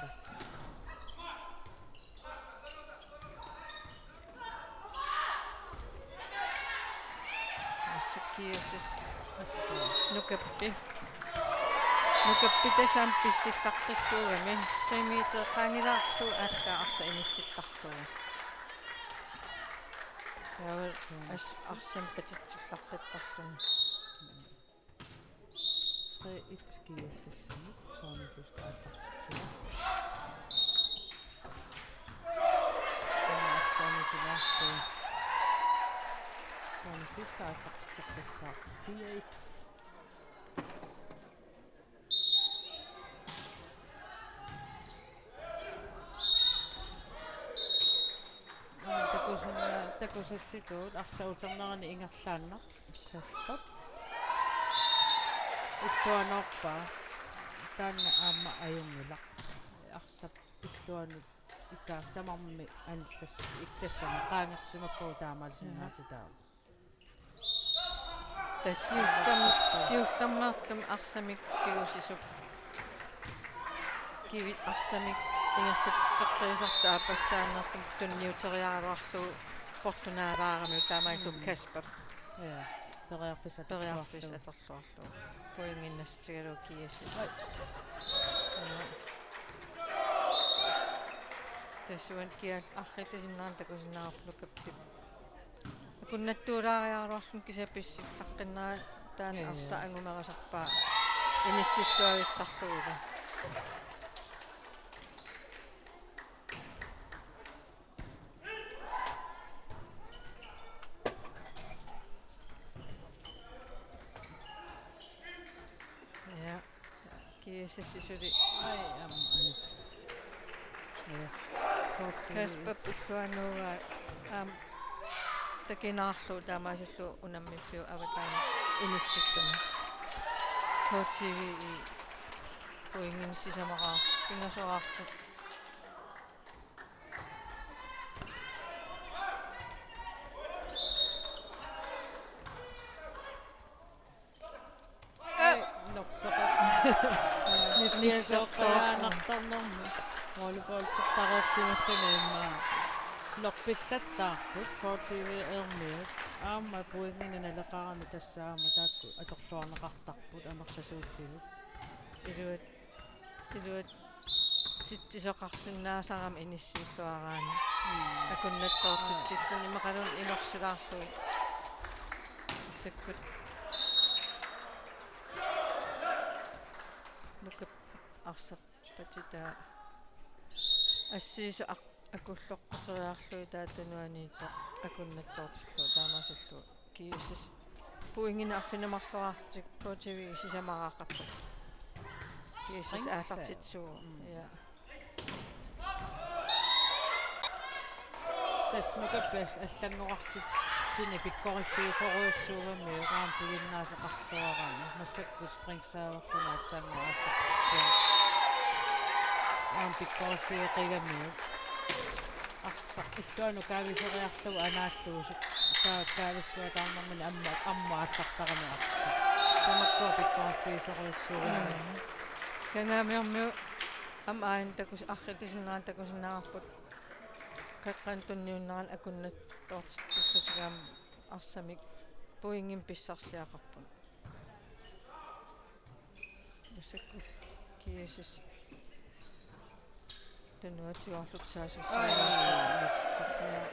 Massakkut G S S. Assut. Nukappi. Nukappi tassani pissillarpassuugami. Tre meter qaangilaarlugu aatsaat arsaq inissittarlugu. Taava as-, arsamik patitsillaqqittarluni. Tre et G S S-imut, Tony Fisker aallartitsivoq. Taava arsaq inissilaarlugu. Tony Fisker aallartitseqqissaaq fire et. Aamma taku Takusinna-, takusassitut arsaq uternerani ingerlaannaq. Kasper. Illuanoorpaa. Taanna aamma ajunngilaq. Arsap illuanut ika tamarmi anillas-, ikkassama qaangersimappagu taamaalisinnaatitaavoq. Tassa siullerm-, siullermeerlumi arsamik tigusisup kivit arsamik ingerlatitseqqiisartut aappassaanerput tunniuteriaraluarlugu portunaalaarami taamaallu. Mm. Kasper. Ja, periarfissaq atorluarlugu. Periarfissaq atorluarlugu. Pointit nassaatigalugu G S S. Oj. Ja. Tassa uani kial-, arriillisinnaanani takusinnaavarput Nuka Pip. Akunnattuulaariaraluarluni kisianni pissilluaqqinnaraa taanna. Ee. Arsaq angumerisarpaa inissilluavittarlugulu. Ja. G S S suli. Ai, aamma, anik. Yes. K T V. Kasper pilluanuugaa, aamma, takinaarlugu taamaasillugu unammiffiup avataani inissittumi. K T V-p pointinik sisamaqaaq, pingasoqarpoq. Ai, nokkeqa. Nissiasoqqajaanartarnermi. Volleyballertareersimalluni immaqa. Nokkeqattaarput K T V-ermiut. Aamma pointinik naleqarami tassa aamma taakku atorluarneqartarput amerlasuutigut. Iluat Iluatsitsisoqarsinnaasarami inissilluaraanni. Mm. Akunnattoortitsilluni immaqaluunniit inorsilaarlugit. Massakkut Nuka Pip arsaq patitaa assigisoq ak-, akulloqquteriarlugit taava tunuaniittoq akunnattoortillugu taamaasillugu. G S S pointinik arfineq-marloraarlutik K T V-p sisamaraaqarput. G S S aallartitsisuuvoq. Mm. Ja. Tassa Nuka Pip allanngorartitsineq pikkoriffigisorujussuugamiuk aamma piginnaasaqarluarami. Massakkut spring serverluni aatsaannguaq aallartitsuuvoq. Aamma pikkoriffigeqigamiuk. Arsaq illuanut kaaviseriarlugu anaallugu su-, kaa-, kaavissuataarnermini ammut, ammut aallartarami arsaq. Tamakkua pikkoriffigisorujussuugamik. Mm. Kangaamiormiut aamma aajuna takus-, arriillisinnaanani takusinnaavarput. Qeqqanut tunniunnerani akunnattoortitsillutik aamma arsamik pointinik pissarsiaqarput. Massakkut G S S tunuatigoorlutik saassussigaluarput. Ai, ja.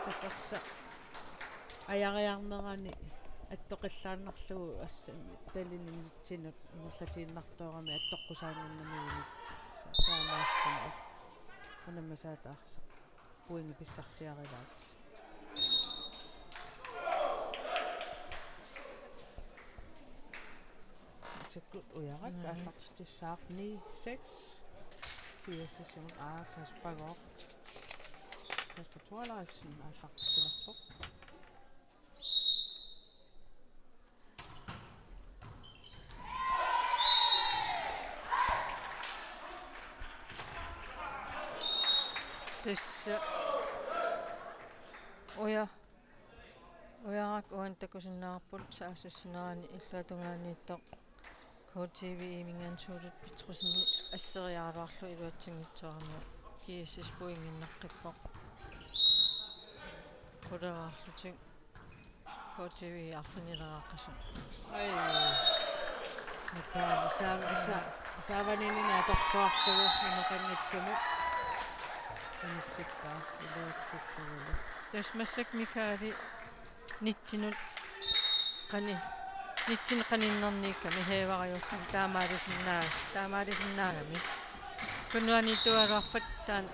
Tassa arsaq ajariarnerani attoqillaannarlugu assani talini nitsinut ingerlatiinnartoorami attoqqusaannginnami unit. Taamaasilluni unammisaata arsaq pointit pissarsiarilaat. Massakkut Ujarak. Mm. Aallartitsissaaq ni seks. G S S-imut, aa, Kaspergooq. Kasper Thorleifsen aallartitsilerpoq. Tassa Uja-, Ujarak uani takusinnaavarput saassussinerani illuatungaaniittoq K T V-minngaanniit Suulut Petrussen asseriaraluarlugu iluatsinngitsooramiuk. G S S pointinik naqqippoq. Quleraarlutik. K T V arfinileraaqasoq. Ai. Mikael, saa-, saa-, saavaniinnini atorluarlugu inoqanngitsumik. Inissippaa, iluatsillugulu. Tassa massakkut Mikaeli nitsinut qani-, nitsinut qaninnerniikkami heevarajullu taamaalisinnaag-, taamaalisinnaagami. Tunuaniittuugaluarpat taanna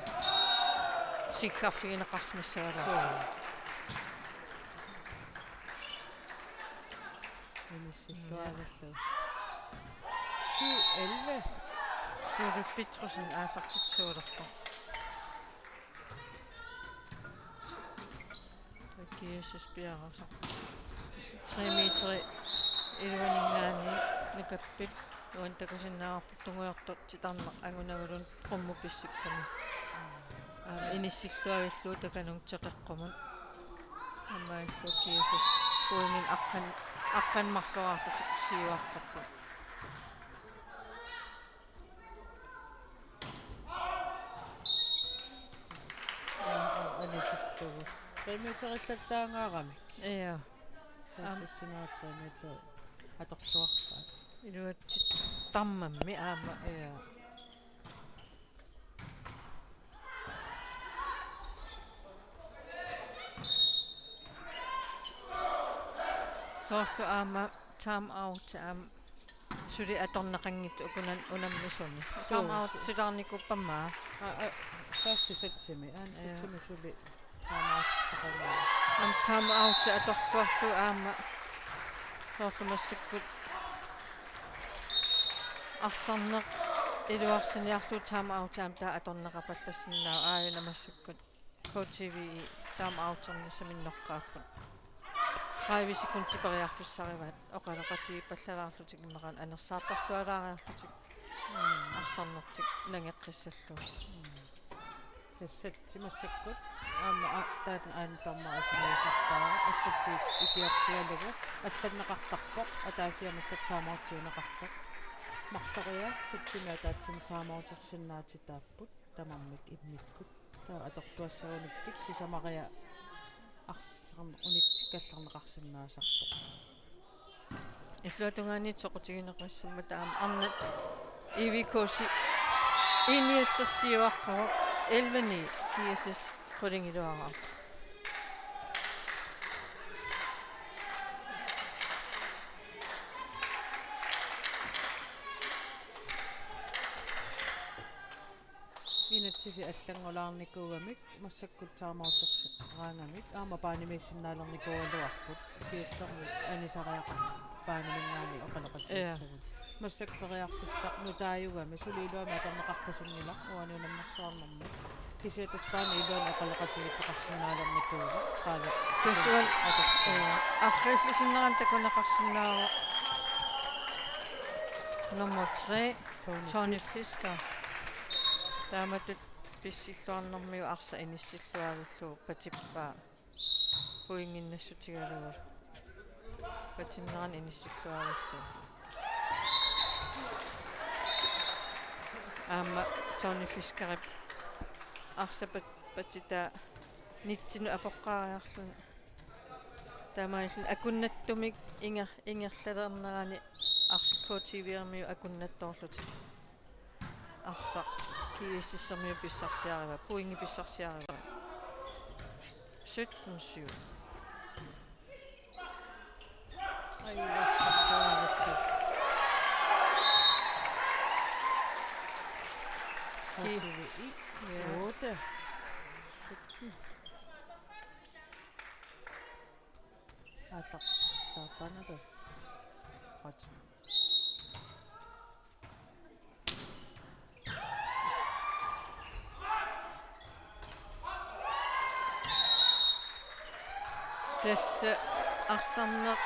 siggarfigineqarsimagaluarpoq. Suu. Inissilluarlugu. Syv elleve. Suulut Petrussen aallartitsisuulerpoq. P S S piareersarpoq. Tre meteri iluaninngaanniit nukappit uani takusinnaavarput tungujortoq titarneq angunaguluni qummut pissikkami. Aamma inissilluavillugu takanunga teqeqqumut. Aamma illu G S S pointinik aqqan-, aqqaneq-marloriarlutik siuartarput. Anisillugu. Tre meterillattaangaaramik. Ja. Saassussinerit tre meteri atorluarpaat. Iluatsittarmammi aamma. Ja. Soorlu aamma time out aamma suli atorneqanngitsoq ukuna unammisuni. Suu, time out su- titarnikuuppammaa. Aa, aa, første settimi. Anden Ja. settimi suli time out taqanngilaq. Aamma time out atorluarlugu aamma soorlu massakkut arsarneq iluarsiniarlugu time out aamma taava atorneqapallassinnaavoq aajuna massakkut. K T V time outernissaminnoqqaapput. Tredive sekundit periarfissarivaat oqaloqatigiippallalaarlutik immaqa anersaartorlualaariarlutik. Mm. Arsarnertik nangeqqissallugu. Mm. Tassat massakkut aamma a-, taanna aana tarmara isumaliusarpara allatsigit ikiortigalugu allanneqartarpoq ataasiamassa time outiuneqartoq. Marloriarlutik settimi ataatsimut time outersinnaatitaapput tamarmik immikkut. Taava atortuassagunikkit sisamariarlutik arsarneq unitsikkallarneqarsinnaasarpoq. Illuatungaaniit soqutigineqassammata aamma arnat I V K-si I niogtres siuaqqavoq elleve ni G S S qulingiluaraartoq. Inatsisit allanngulaarnikuugamik massakkut time outersi-, raangamik aamma baanimiissinnaalernikuugaluarput siullermik anisariaqarpoq baaniminngaanniit oqaloqatigissagunik. Ja. Massakkut periarfissaq nutaajugami suli iluamik atorneqarpasinngilaq uani unammersuarnermi. Kisianni tassa baanip iluani oqaloqatigiittoqarsinnaalernikuuvoq tredive. Tassa uani atorlugu. Ja. Arriillisinnerani takuneqarsinnaavoq nummer tre, Tony Tony Fisker. Taamatut pissilluarnermigut arsaq inissilluavillugu patippaa. Pointinnassutigalugu. Patinnerani inissilluavillugu. Aamma Tony Fiskerip arsaq pat-, patitaa nitsinut apoqqaariarluni. Taamaalilluni akunnattumik inger-, ingerlalernerani arsaq K T V-rmiut akunnattoorlutik. Arsaq G S S-ermiut pissarsiarivaa, pointit pissarsiarivaa. Sytten syv. Ai, arsaq. Ki-, K T V-i. Ja. Otte. Sytten. Aallartissaarpaa tassa. Godt. Tassa arsarneq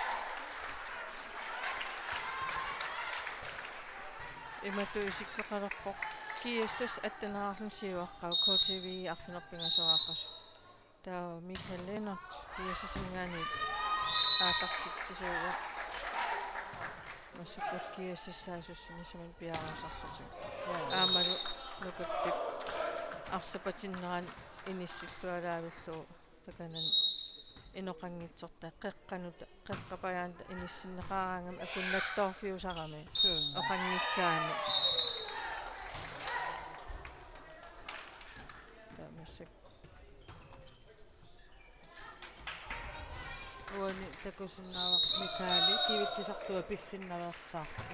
imatut isikkoqalerpoq. G S S attenerarluni siuaqqavoq, K T V arfineq-pingasoraarpassuit. Taava Michael Lennert, G S S-iminngaanniit aallartitsisuuvoq. Massakkut G S S saassussinissamut piareersarlutik. Jaa. Aammalu nukappit arsaq patinnerani inissillualaavillugu takanani inoqanngitsortaa qeqqanut, qeqqapajaanut inissinneqaraangami akunnattoorfiusarami. Suu. Oqanngikkaanni. Taava massakkut uani takusinnaavarsi Michaeli kivitsisartua pissinnaveersaarpoq.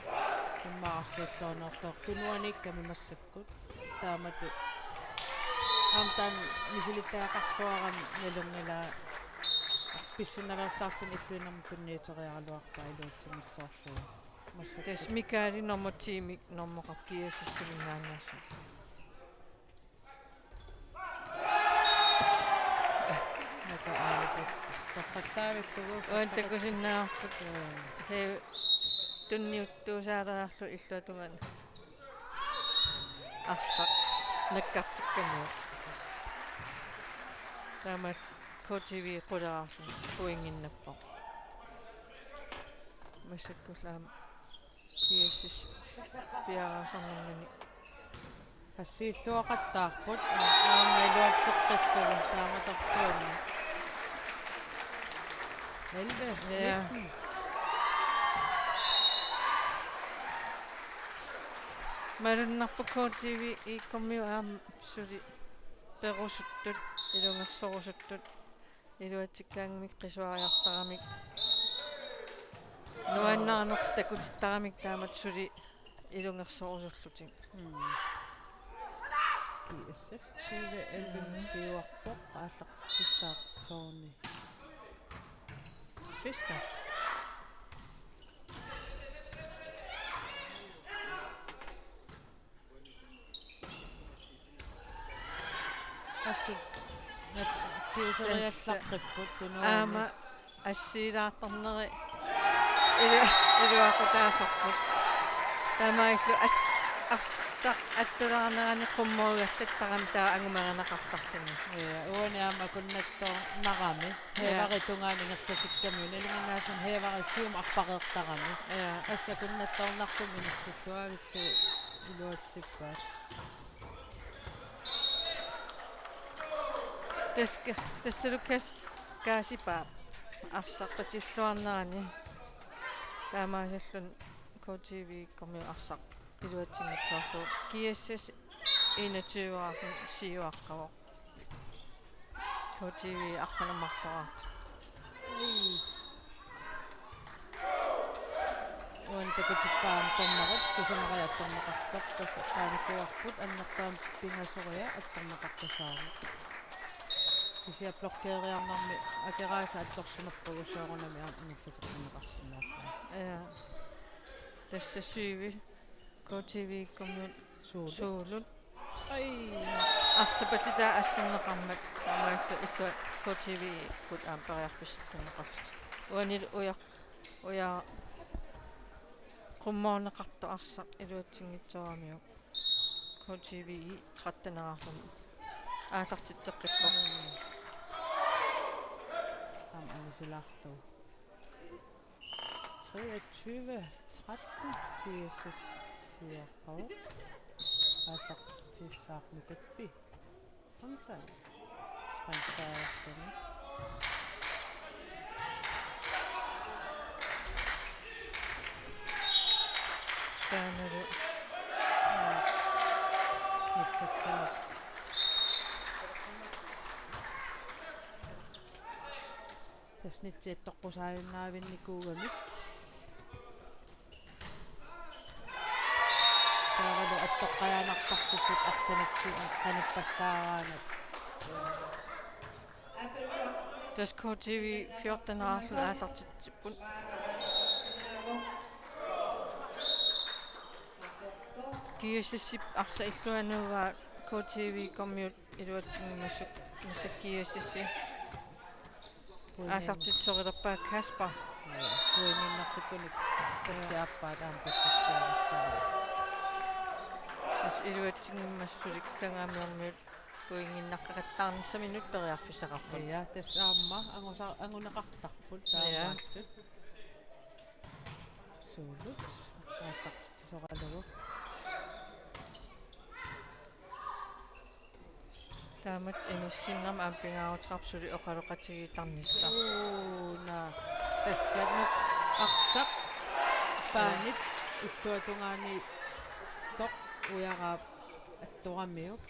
Immaqa arsiulluarnertoq tunuaniikkami massakkut. Taamatut aamma taanna misilittagaqarluarami nalunngilaa. Arsaq pissinnaveersaarluni illuinermut tunniuteriaraluarpaa iluatsinngitsoorlugu. Massakkut. Tassa Michaeli nummer ti-mik normoqarpoq G S S-iminngaanneersoq. Naka aali. Uani takusinnaavarput. He tunniuttuusaalaarlugu illuatungaani. Arsaq nakkartikkamiuk. Taama K T V qulaarlu pointinnappoq. Massakkullu aamma P S S piareersarnermini. Qassilluaqattaarput aamma iluatseqqillugu taamatortuunni. Elleve, ja, nitten. Malunnarpoq K T V I-kkormiut aamma suli perusuttut, ilungersorusuttut, iluatsikkaangamik qisuariartaramik. Nuannaarnertik takutittaramik taamatut suli ilungersorusullutik. Mm. G S S tyve elleve siuarpoq aallartitsissaaq Tony Fisker. Assut nat-, tiuseriallaqqipput tunuani. Aamma assiilaartarneri ilu-, iluaqutaasarput. Taamaalillu as-, arsaq attulaarnerani qummorigallattarami taava angumerineqartarluni. Ja, uani aamma akunnattoornarami. Ja. Hævari tungaanut ingerlatikkamiuk. Nalinginnaasumik hævari siumut arpareertarami. Ja. Assut akunnattoornartumik inissilluavillugu iluatsippaat. Taska-, tassalu Kas-, Kaasipaap arsaq patilluarnerani taamaasilluni K T V-kkormiut arsaq iluatsinngitsoorlugu. G S S enogtyve-raaffik siuaqqavoq. K T V aqqaneq-marloraartoq. Uani takutippaa aamma dommerit, Susanne Maria attorneqartoq, tassa taanikuuarput annerpaamik pingasoriarluni attorneqartussaavoq. Kisianni blokeeriarnermi Akeraasa attorsimapput soorunami aamma ingerlateqqinneqarsinnaalluni. Ja. Tassa syvi K T V-kkormiut suulut. Suulut. Ai. Arsaq patitaa assinneqarmat taamaalillutillu K T V-kkut aamma periarfisseqqinneqarlutik. Uanilu uja-, uja-, qummoorneqartoq arsaq iluatsinngitsooramiuk. K T V tretten-eraarluni aallartitseqqippoq. Mm. Aamma angisilaarlugu. Treogtyve tretten, G S S siuaqqavoq. Aallartitsissaaq Nukappi. Aamma taanna. Springfire. Taannalu. Aa. Nitsatsiaas. Tassa nitsi attoqqusaajunnaarnikuugamik. Taavalu attoqqajaanartarlutik arsanitsi qanippallaaraangat. Tassa K T V fjorten-eraarluni aallartitsipput. G S S-ip arsaq illuanuugaa K T V-kkormiut iluatsinngimmassuk, massakkut G S S-i aallartitsisorilerpaa Kasper. Pointinnartukkanik satsiaappaat aamma pissarsiarissagaa. Tassa iluatsinngimmassuk sulikkangaamiormiut pointinnaqqeqattaarnissaminnut periarfissaqarput. Ja, tassa aamma angusa-, anguneqartarput, ja, taamaattut. Suulut aallartitsisoralugu. Taamatut inissinnermi aamma pingaaruteqarpoq suli oqaloqatigiittarnissaq. Uuna. Tassannut arsaq paanip illuatungaani toq ujaraap attoramiuk.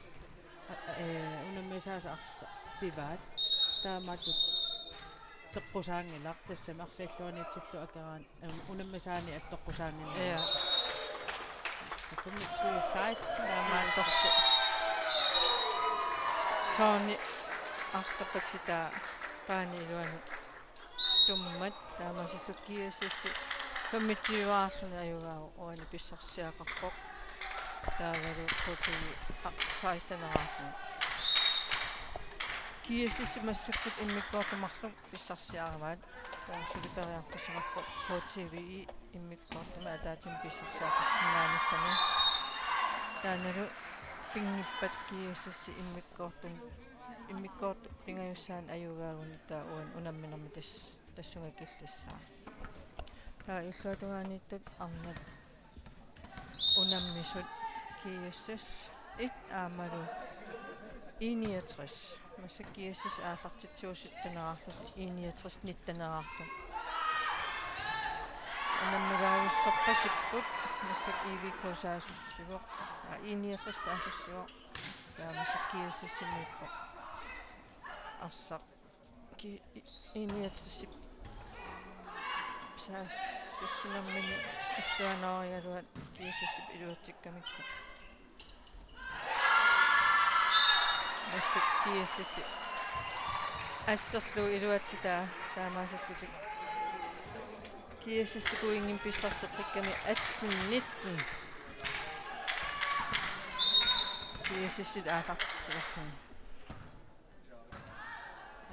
A-, ee, unammisaasa arsaq pivaat. Taamatut toqqusaanngilaq, tassami arsaq illuaniitsillugu Akeraani, em, unammisaani attoqqusaanngilaq. Ja. Femogtyve seksten. Taamaattorli. Tony arsaq patitaa paani iluani tummat, taamaasillugu G S S femogtyve-eraarluni ajugaavoq, uani pissarsiaqarpoq. Taavalu K T V seksten-eraarluni. G G S S massakkut immikkoortut marluk pissarsiarivaat. Taava suli periarfissaqarpoq K T V I immikkoortumi ataatsimik pissarsiaqarsinnaanissani. Taannalu pinngippat G S S immikkoortun, immikkoortut pingajussaannik ajugaagunik taava uani unamminermi tas-, tassunga killissaaq. Taava illuatungaaniittut arnat unammisut G S S et aammalu I niogtres. Massakkut G S S aallartitsivoq sytteneqarlutik, I niogtres nitteneqarluni. Unammilaarujussuarpasipput, massakkut I V K saassussivoq. Aa, I niogtres saassussivoq. Taava massakkut G S S-imiippoq arsaq. Ki-, I-, I niogtres-ip saassussinermini illuanoorigaluat G S S-ip iluatsikkamikku. Massakkut G S S-ip asserlugu iluatsitaa taamaasillutik. G S S-ip pointimik pissarseqqikkami atten nitten. G S S-it aallartitsilerluni.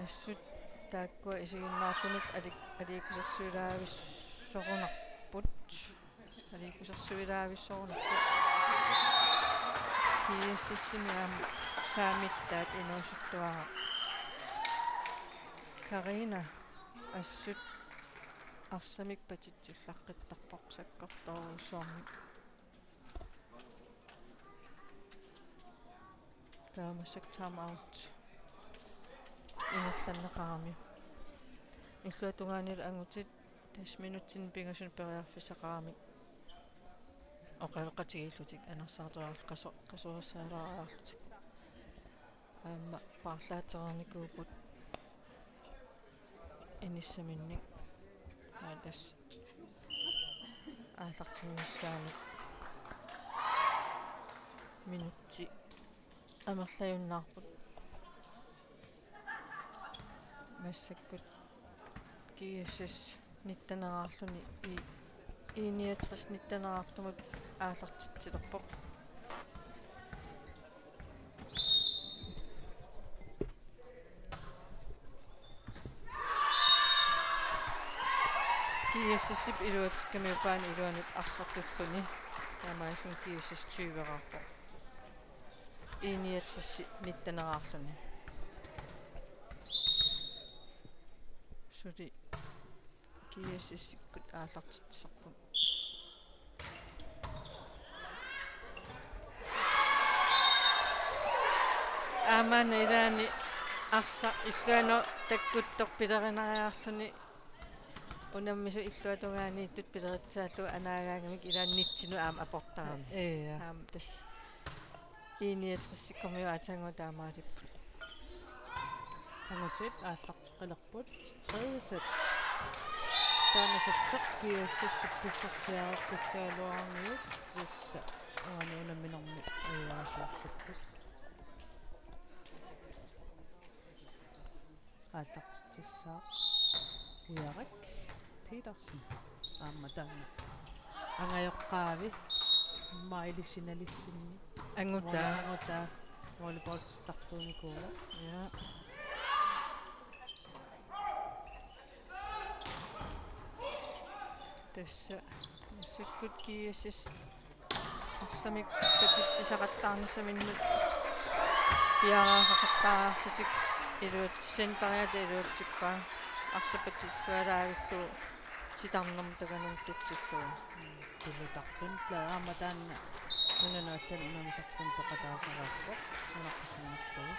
Assut taakkua isiginnaartunut ali-, aliikkusersuilaavissorunarput. Aliikkusersuilaavissorunarput. G S S-imi aamma saamittaat inuusuttuaraq. Karina assut arsamik patitsillaqqittarpoq sakkortoorujussuarmik. Taava massakkut time out ingerlanneqarami. Illuatungaanilu angutit tassa minutsinik pingasuni periarfissaqaramik oqaloqatigiillutik, anersaartulaarlutik, qaso-, qasuersaalaariarlutik. Aamma paarlaatereernikuupput inissaminnik. Aa, tassa aallartinnissaanut minutsit amerlajunnaarput. Massakkut G S S nitteneqarluni I-, I niogtres nitteneqartumut aallartitsilerpoq. G S S-ip iluatsikkami upaani iluanut arsartulluni. Taamaalilluni G S S tyveqarpoq. I niogtres nitteneqarluni. Suli G S S-ikkut aallartitsisarput. Aamma ilaanni arsaq illuanut takkuttoq pilerinariarluni unammisut illuatungaaniittut pileritsaallugu anaagaangamik ilaanni nitsinut aamma aportarami. Ja. Aamma tassa I niogtres-ikkormiut aatsaannguaq taamaalipput. Angutit aallarteqqilerput. Tredje sæt. Taanna sætteq G S S-ip pissarsiareqqissagaluaramiuk, tassa uani unamminermi ajugaasuussapput. Aallartitsissaaq Ujarak Petersen. Aamma taanna angajoqqaavi, immaqa ilisinalissinni. Angutaa. Angutaa. Volleyballittartuunikuuvoq. Ja. Tassa massakkut G S S arsamik patitsisaqattaarnissaminnut piareersaqattaarlutik iluatsi-, centeriata iluatsippaa, arsaq patillualaavillugu titarnermut takanunngitsullugu. Tulutartun pla-, aamma taanna nunanut allanut unammisartunut peqataasaraappoq nunarput sinnerlugu.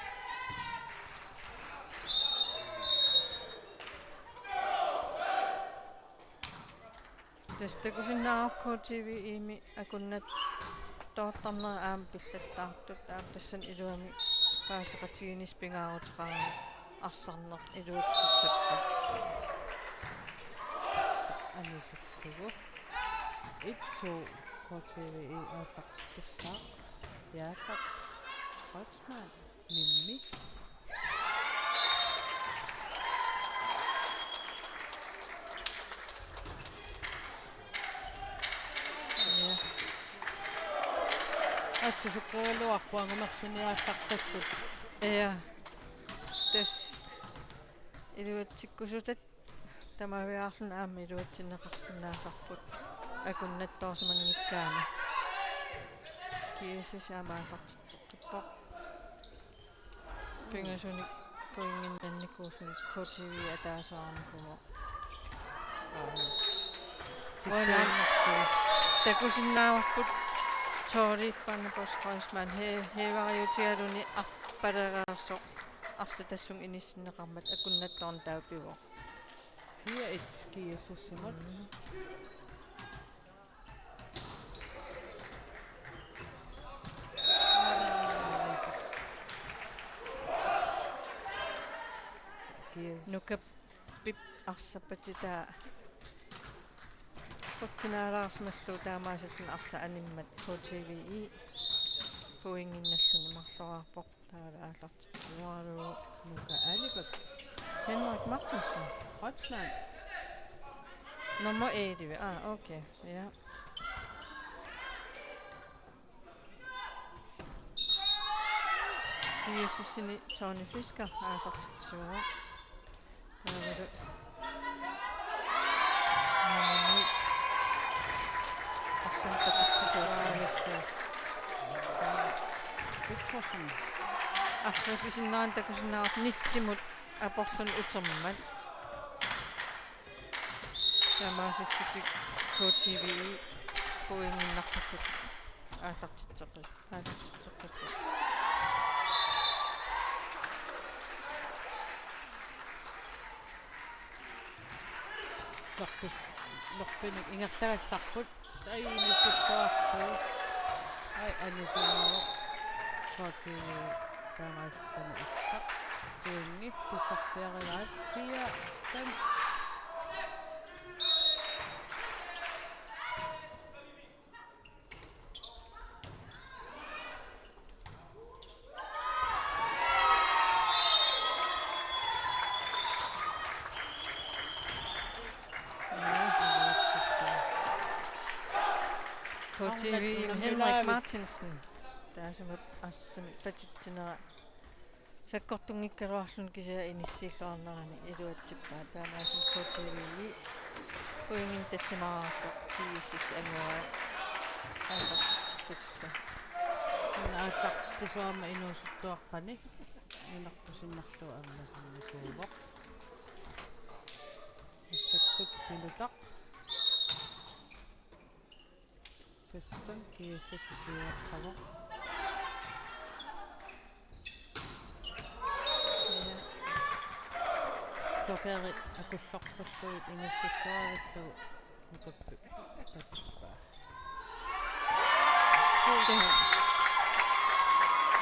Tassa takusinnaavarput K T V I-mi akunnattoortarnerit aamma pillattaartut, aamma tassani iluamik paaseqatigiinnissaq pingaaruteqarami arsarneq iluatsissapput. Anisillugu. Et to K T V I aallartitsissaaq. Jakob Kreutzmann. Mimmi. Ja. Assut sukkagaluarpoq angumersuni aallartikkut. Ja. Tassa iluatsikkusutat tamaviaarluni aamma iluatsinneqarsinnaasarput akunnattoorsimanngikkaanni. G S S aamma aallartitseqqippoq. Pingasunik pointinnannikuulluni K T V ataaseq aamma kumo. Uanga takusinnaavarput Tori Barnabas Kreuzmann he-, heeriutigaluni arpalereersoq arsaq tassunga inissinneqarmat akunnattoorneq taava pivoq. Fire et G S S-imut. Mm. G S S. Nukappip arsaq patitaa qutsinaalaarsimallugu taamaasilluni arsaq animmat K T V-i pointinnalluni marloraarpoq. Taava aallartitsisoralugu Nuka Alibek. Henrik Martinsen. Kreutzmann. Nummer elleve. Ah, okay. Ja. G S S-imi Tony Fisker aallartitsisuuvoq. Taavalu. Arsaq patitsisuuvoq. Petersen. Arfineq-marlunnik takusinnaavarput nitsimut aporluni utermat. Taamaasillutik K T V-i pointinnarpallutik aallartitseqqi-, aallartitseqqipput. Norpil-, norpinik ingerlagallarput. Ai, inissilluarlugu. Ai, anisimaavoq. K T V taamaasilluni arsaq. Pointit pissarsiarigaat. Fire, fem. K T V-mi Henrik Martinsen. Taassuma arsaq patitsinera. Sakkortunngikkaluarluni kisianni inissilluarnerani iluatsippaa, taamaasilluni K T V-i pointinik tallimaarpoq G S S anguaat aallartitsillutillu. Una aallartitsisuarmat inuusuttuaqqani nunarput sinnarlugu ammasannersuuvoq. Massakkut Pinutaq. Seksten, G S S siuaqqavoq. Dokeri akulloqqullugit inissilluarillugu Nukappip patippaa. Yes.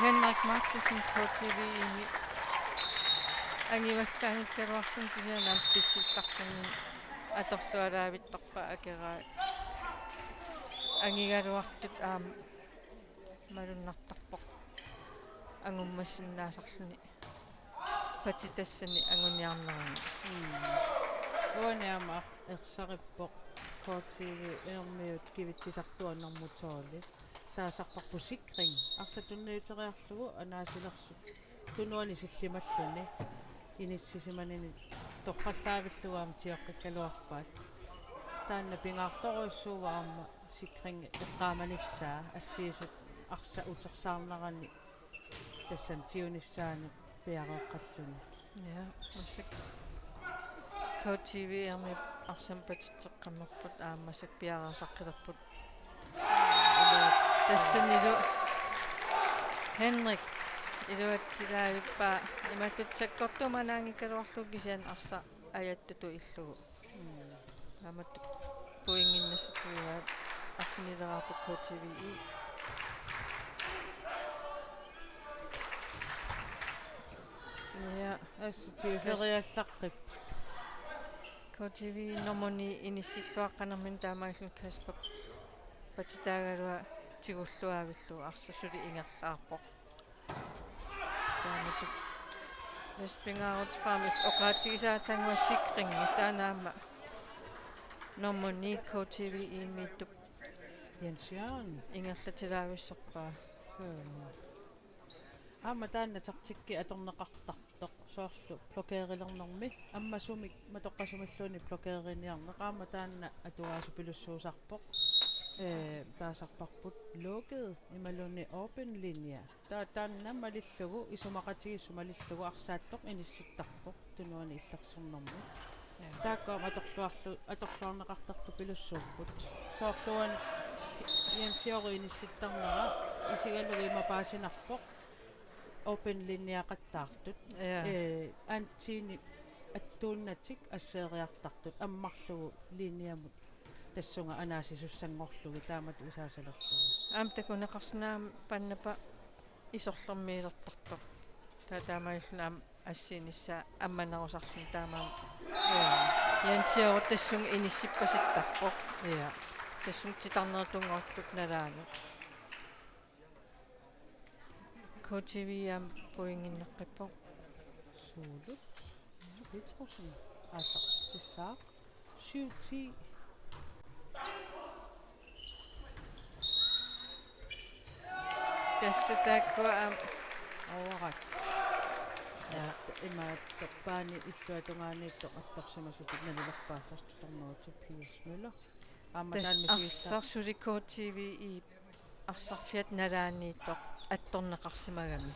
Henrik Martinsen K T V-imi angivallaanngikkaluarluni kisianni aamma pissillarluni atorlualaavittarpaa akeraa. Angigaluartut aamma malunnartarpoq angummassinnaasarluni patitassani anguniarnerani. Mm. Uani aamma ersarippoq K T V-ermiut kivitsisartuaannarmut soorlu. Taasarparput sikring. Arsaq tunniuteriarlugu anaasilersut tunuani sillimalluni. Inissisimanini torrallaavillugu aamma tioqqikkaluarpaat. Taanna pingaartorujussuuvoq aamma sikring eqqaamanissaa assigisut arsaq utersaarnerani tassani tiunissaanik piareeqqalluni. Ja, massakkut K T V-ermiut arsamik patitseqqammerput aamma massakkut piareersaqqilerput. Tassanilu Henrik iluatsilaavippaa imatut sakkortuumik anaanngikkaluarlugu kisianni arsaq ajattutut illugu. Mm. Aamma pointinnassatsigaat arfinileraarput K T V-i. Ja. Assut tiguseriallaqqippoq. K T V nummer ni inissilluaqqanermini taamaalilluni Kasper patitaagaluaq tigulluaavillugu arsaq suli ingerlaarpoq. Taamaattoq. Tassa pingaarutipaamik oqaatigisaataannguaq sikringi taanna aamma nummer ni K T V-imiittup Jens Jørgen ingerlatilaavissorpaa. Suu. Aamma taanna taktikki atorneqartartoq. Soorlu blokerilernermi ammasumik matoqqasumilluunniit blokeriniarneq, aamma taanna atugaasupilussuusarpoq. Ee, taasarparput lukket imaluunniit open linje. Ta-, taanna malillugu, isumaqatigiissut malillugu arsaattoq inissittarpoq tunuani illersornermi. Ja. Taakku aamma atorluarlu-, atorluarneqartartupilussuupput. Soorlu uani Jens Jørgen inissittarnera isigalugu ima paasinarpoq open linjeqattaartut. Ja. Ee, antini attuunnatik asseeriartartut ammarlugu linjemut tassunga anaasisussanngorlugit taamatut isaasalerlugu. Aamma takuneqarsinnaammat Pannapa isorlermiilertartoq. Taava taamaalilluni aamma assigiinnissaa ammanerusarluni taamaammat. Ja. Jens Jørgen tassunga inissippasittarpoq. Ja. Tassunga titarnerup tunngortut nalaanut. K T V aamma pointinneqqippoq. Suulut. Petersen aallartitsissaaq. Syv ti. Tassa taakkua aamma. Overrak. Ja. Ima tappaani illuatungaaniittoq attorsimasutut nalilerpaa første dommer Tobias Møller. Aamma taanna misigissaa. Arsaq suli K T V-p arsarfiata nalaaniittoq attorneqarsimagami.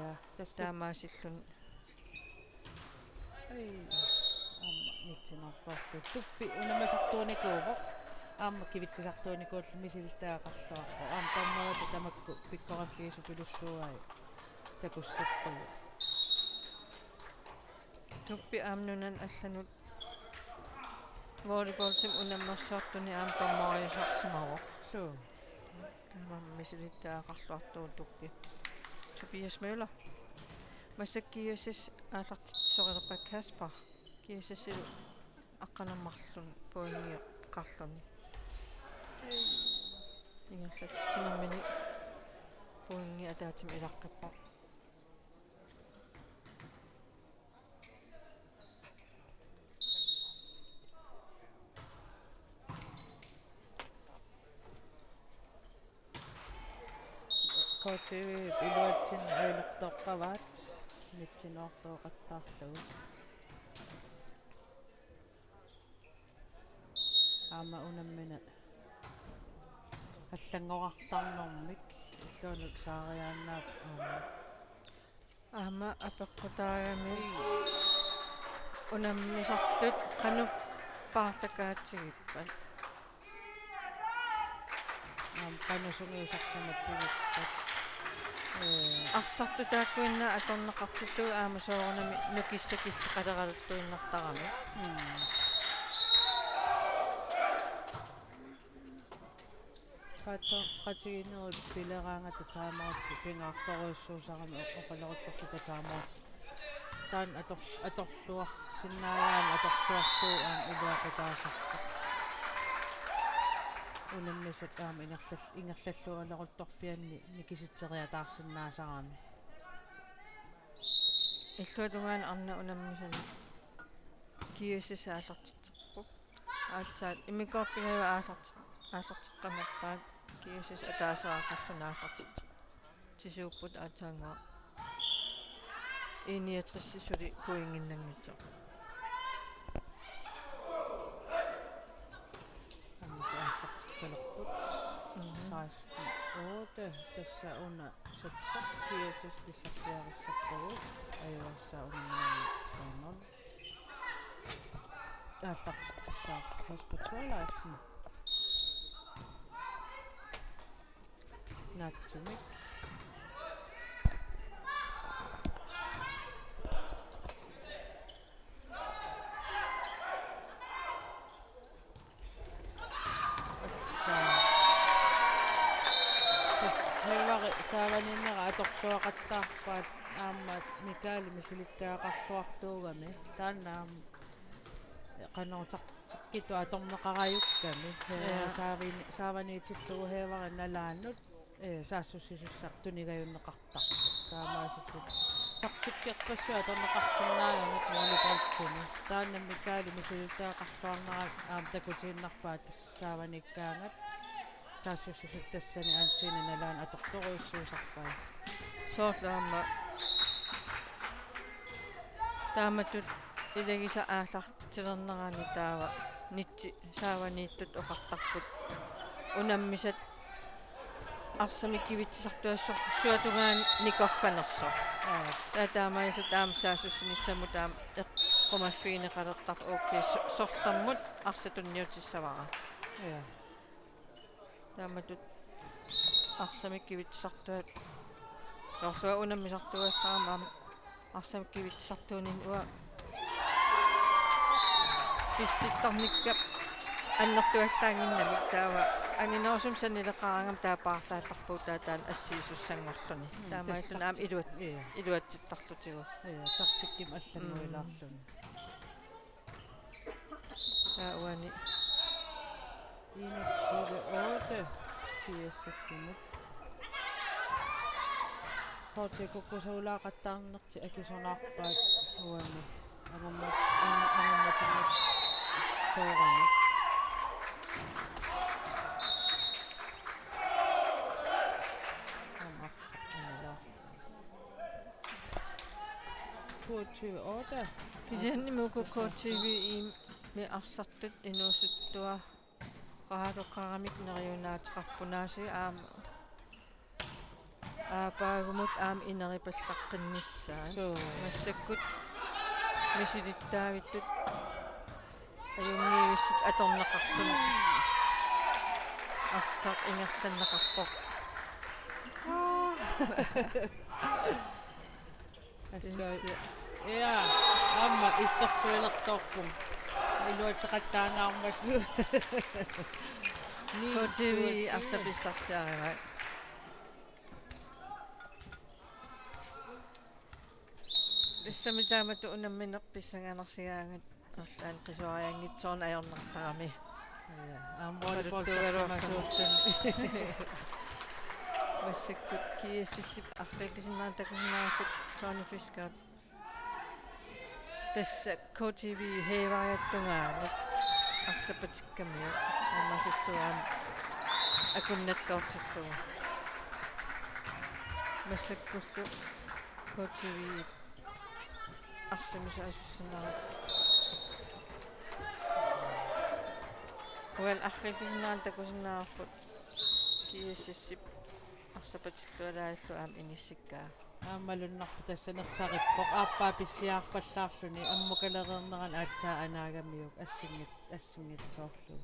Ja, tassa. Taamaasilluni. Ei, aamma nitsinoortoorlu. Tuppi unammisartuunikuuvoq. Aamma kivitsisartuunikuullu misilittagaqarluarpoq. Aamma dommeritut tamakku pikkoriffigisapilussuuai takussallugu. Tuppi aamma nunanut allanut volleyballtimik unammersuartunik aamma dommeriusarsimavoq. Suu. Tamanna misilittagaqarluartuuvoq Tuppi. Tobias Møller. Massakkut G S S aallartitsisorilerpaa Kasper. G S S-ilu aqqaneq-marlunnik pointeqarluni. Ingerlatsitsinermini pointi ataatsimik ilaqqippoq. K T V iluatsinni ajulertoqqavaat, nitsinoortooqattaarlugu. Aamma unammineq allanngorartarnermik illuanut saariaannaavoq aamma. Aamma apeqqutaagami unammisartut qanoq paarlakaatsigippat. Aamma qanoq sungiusarsimatigippat. Ee. Arsartut taakkuinnaat atorneqartillugit aamma soorunami nukissaq killeqaleraluttuinnartarami. Mm. Paatsoorteqatigiinnerit pileraangata timeouti pingaartorujussuusarami oqaleruttorluta timeouti. Taanna ator-, atorluarsinnaagaanni atorluarlugu aamma iluaqutaasarpoq. Unammisat aamma ingerlal-, ingerlallualeruttorfianni nikisitseriataarsinnaasarami. Illuatungaani arnat unammisunut G S S aallartitserput. Aatsaat immikkoortut pingajua aallartit-, aallarteqqamerpaat, G S S ataaseqarluni aallartitsisuupput aatsaannguaq. I niogtres suli pointinnanngitsoq. Aamma aallartikkaluarput. Mhm. Seksten otte, tassa una settak G S S pissarsiarissappagu, ajugassaq unamminermi tre nul. Aallartitsissaaq Kasper Thorleifsen. Naatsumik. Tassa. Tassa Høvari saavaniinnera atorluaqattaarpaat aamma Mikael misilittagaqarluartuugami. Taanna aamma qanoq tar-, takkuttoq atorneqarajukkami. Ja. Saavani-, saavaniitillugu Høvari nalaanut, ee, saassussisussaq tunigajunneqartarpoq. Taamaasillutik taktikkerpassuit atorneqarsinnaagamik volleyballimut. Taanna Mikael misilittagaqarluarnera aamma takutiinnarpaa tassa saavaniikkaangat. Saassussisut tassani antini nalaani atortorujussuusarpai. Soorlu aamma Taamatut ilagisaq aallartilernerani taava nitsi saavaniittut oqartarput unammisat arsamik kivitsisartuassor-, suatungaani nikorfanersoq. Aa. Taava taamaalilluta aamma saassussinissamut aamma eqqumaffigineqalertarpoq, okay, so-, sorlermut arsaq tunniutissavara. Ja. Taamatut arsamik kivitsisartuat. Soorlu unammisartuallaramik aamma arsamik kivitsisartuunini uanga pissittarnikka annertuallaannginnamik, taava anginerusumik sanileqaraangama taava paarlaattarpugut taava taanna assigisussanngorluni. Mm, taamaalilluni aamma taktik-, iluat-, ja, iluatsittarlutigu. Ja, taktikkimik allannguilaarluni. Mm. Taava uani enogtyve otte G S S-imut. H C K K S-ulaaqattaarnertik akisunaarpaat uani. Angummat-, ang-, angummatinngitsoorami. Aamma arsaq anilaarpoq. Toogtyve otte. Kisianni uku K T V-imi arsartut inuusuttuaraluaramik neriunaateqarput, naasi aamma aappaagumut aamma ineripallaqqinnissaat. Suu. Massakkut misilittaavittut ajunngivissut atorneqarluni arsaq ingerlanneqarpoq. Assut. Tassa. Ja, aamma illersuilertoorpunga. Iluatseqattaangaarmassuk. K T V arsaq pissarsiarivaat. Tassami taamatut unammineq pissanganarsigaangat arlaannik qisuarianngitsoornak ajornartarami. Ja, aamma volleyball oqaluttuugaluarluni. Sassimasoorluni. Massakkut G S S-ip arriillisinnaanera takusinnaavarput Tony Fisker. Tassa K T V hæveriata tungaanut arsapatikkamiuk. Taamaasillugu aamma akunnattoortillugu. Massakkullu K T V arsamik saassussinerat. Uani arriillisinnaanera takusinnaavarput G S S-ip arsapatilluarallu aamma inissikkaa. Aamma malunnarpoq, tassa nersarippoq. Aappaa pissiarpallaarluni ammukalereernerani aatsaat anaagamiuk assinngit-, assinngitsoorlugu.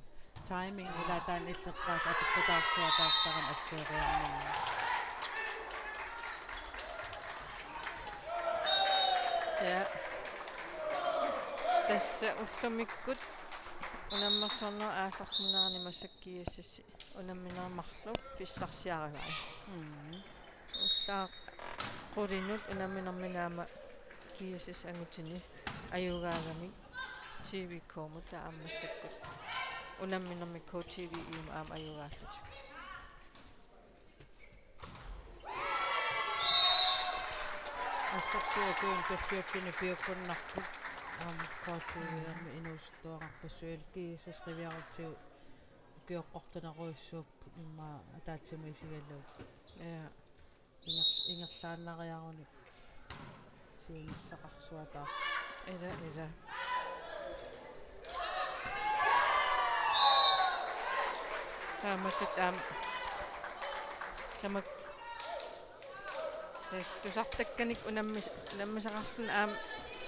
Timing ila taanna illeqqaasut apeqqutaarsuataartarami asseeriarnermi. Ja. Tassa ullumikkut unammersornerup aallartinnerani massakkut G S S unammineq marluk pissarsiarivai. Mm. Ullaaq qulinut unamminermini aamma G S S angutini ajugaagamik T V K-mut, taava aamma massakkut unamminermi K T V-mut aamma ajugaallutik. Assersuutigalugu perfektioni piukkunnarput. Aamma K T V-mi inuusuttuararpassuit, G S S qiviarutsigu ukioqqortunerujussuupput immaqa ataatsimut isigalugu. Ja. Inger-, ingerlaannariarunik siunissaqarsuataarpoq. Ila, ila. Taamatut aamma tamak tassa tusartakkanik unammis-, unammisaqarluni aamma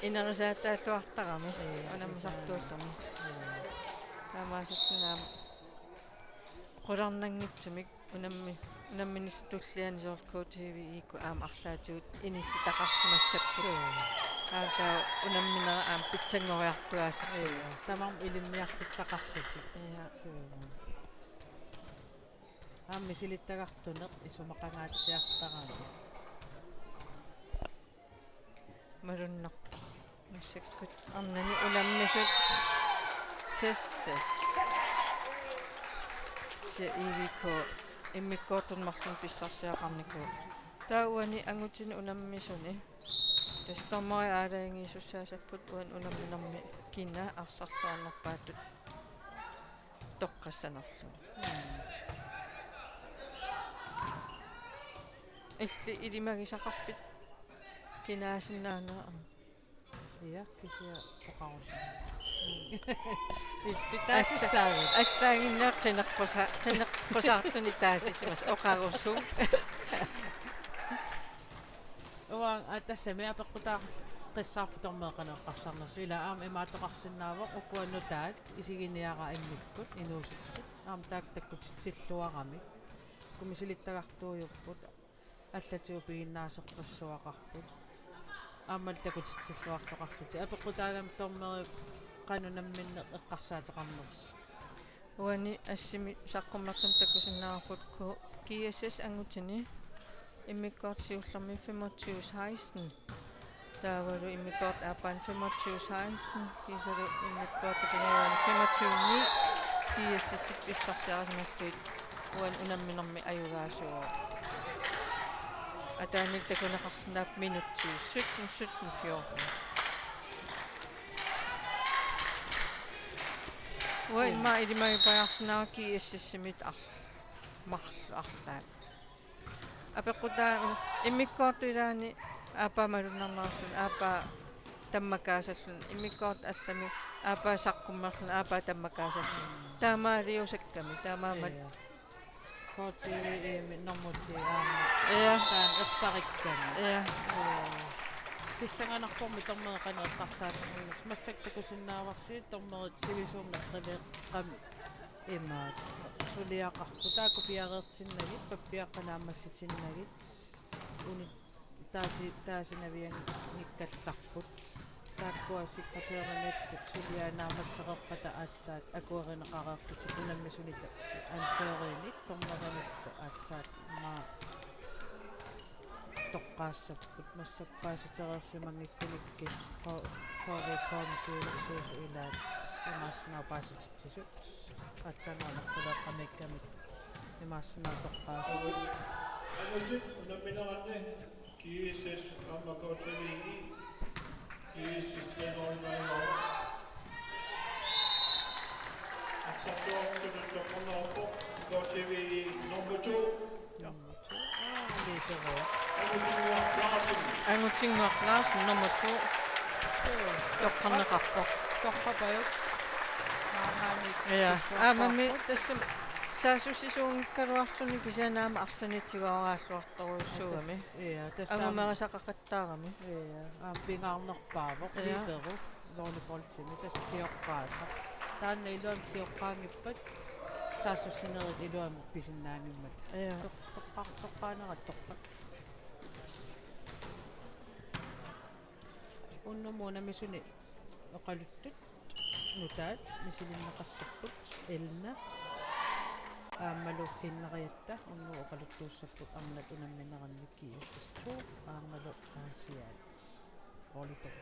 inerisaataalluartarami. Ee, unammisartuulluni. Ee. Taamaasilluni aamma qularnanngitsumik unammi-, unamminissap tulliani soorlu K T V-kkut aamma arlaatigut inissitaqarsimassapput. Suu. Aamma taava unamminerat aamma pitsanngoriartuaasarpoq. Ee, tamarmik ilinniarfittaqarlutik. Ja. Suu. Aamma misilittagartuneq isumaqangaatsiartarami. Malunnarpoq. Massakkut arnani unammisut seks seks. Kisianni I V K immikkoortunik marlunnik pissarsiaqarnikuupput. Taava uani angutini unammisuni tassa dommerit aalajangiisussaasapput uani unamminermi kina arsarluarnerpaatut toqqassanerlugu. Mm. Illit ilimagisaqarpit kinaasinnaaneq? Ja, kisianni oqarusunnarpoq. Illit taasissaagut. Allaaginnaq qineqqusa-, qineqqusaartunik taasisimasoq oqarusuuvoq. Uanga, aa, tassami apeqqutaaqissaarput dommerit qanoq eqqarsarnersut, ila aamma imaattoqarsinnaavoq ukua nutaat isiginiaraat immikkut inuusuttut. Aamma taakku takkutitsilluaramik. Uku misilittagartuujupput. Allatigut piginnaaserpassuaqarput. Aammalu takutitsilluartoqarlutik. Apeqqutaagami dommerit qanoq namminneq eqqarsaateqarnersut. Uani assimi saqqummertumi takusinnaavarput K-, G S S angutini. Immikkoortut siullermi femogtyve seksten. Taavalu immikkoortut aappaanni femogtyve seksten. Kiisalu immikkoortut pingajuanni femogtyve ni. G S S-ip pissarsiarisimallugit uani unamminermi ajugaasuuvoq. Ataanilu takuneqarsinnaapput minutsit sytten, sytten fjorten. Uanga immaqa ilimagipajaarsinnaavara G S S-imit ar-, marluk arlaat. Apeqqutaa-, immikkoortut ilaanni aappaa malunnarnerarluni, aappaa tammakaasarluni, immikkoortut allamik aappaa saqqummerluni, aappaa tammakaasarluni. Taamaaliusakkami, taamaammat. Ja. K T V-mi nummer ti aamma. Ja. Taanna ersarikkami. Ja. Ja. Pissanganarpormi dommerit qanoq eqqarsaateqarnersut. Massakkut takusinnaavarsi dommerit sivisuumik qileqqam imaat. Suliaqarput taakku piareertinnagit, pappiaqqat naammassitinnagit. Uni taasi-, taasinavianngikkallarput. Taakkua sekretærimiittut suliaat naammassereerpata aatsaat akuerineqareerputit unammisuni ta-, anførerinik, dommerimillu aatsaat maa toqqaassapput. Massakkut paasitereersimanngikkunikku K-, K V K-mi siulersuisut ilaat imaassinnaavoq paasititsisut. Aatsaannguaq oqaloqatigiikkami imaassinnaavoq toqqaasut. Angutit unammineranni G S S aamma K T V I. G S S tre nul. Arsartuartut toqqorneruvoq K T V I nummer to. Nummer to. Aa, Lise Roth. Angutinguaq Larsen. Angutinguaq Larsen, nummer to. Toqqarneqarpoq. Toqqarpajuk. Maanngaanniit. Ja, toqqarpajuk. Aammami tassami saassussisuunngikkaluarluni kisianni aamma arsaniit tigoraalluartorujussuugami. Tassa, ja, tassa aamma. Angumerisaqaqattaarami. Ja, aamma pingaarnerpaavoq. Ja. Liiperu. Volleyballtimi tassa tioqqaasaq. Taanna iluamik tioqqaanngippat saassussinerit iluamik pisinnaanngimmata. Ja. Toq-, toqqa-, toqqaanerat toqqat. Unnummut unammisuni oqaluttut nutaat misilinneqassapput Elna aammalu Henrietta, unnugu oqaluttuussapput arnat unammineranni G S S to aammalu Aasiaat volleyball.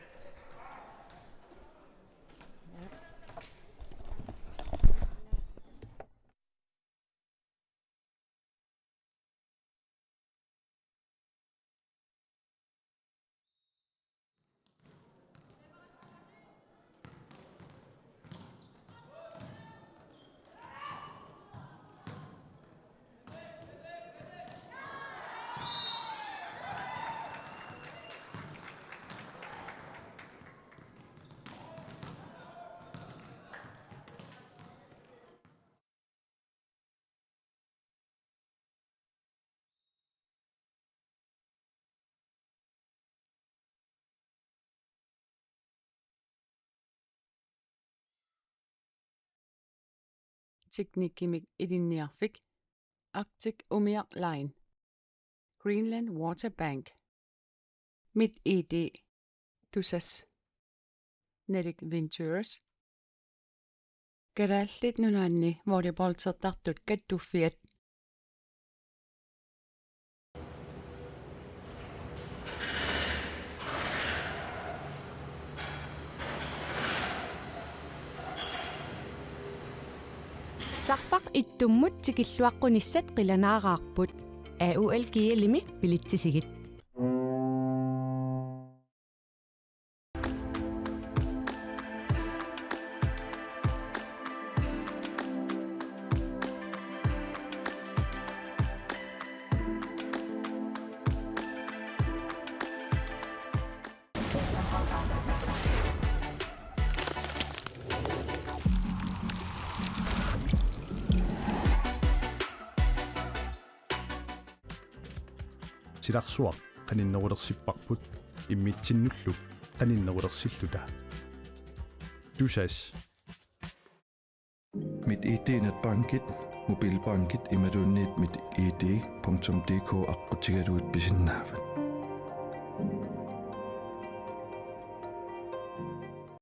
Ja. Teknikkimik ilinniarfik, Arctic Umiaq Line, Greenland Water Bank, MitID, Tusass, Nordic Ventures, Kalaallit Nunaanni volleyballtertartut kattuffiat. Sarfaq ittummut tikilluaqqunissat qilanaaraarput. A U L G L-imi bilitsisigit. silarsuaq qaninnerulersipparput immitsinnullu qaninnerulersilluta. Tusass. MitID netbankit, mobilbankit imaluunniit mitid punktum dk aqqutigalugit pisinnaavat.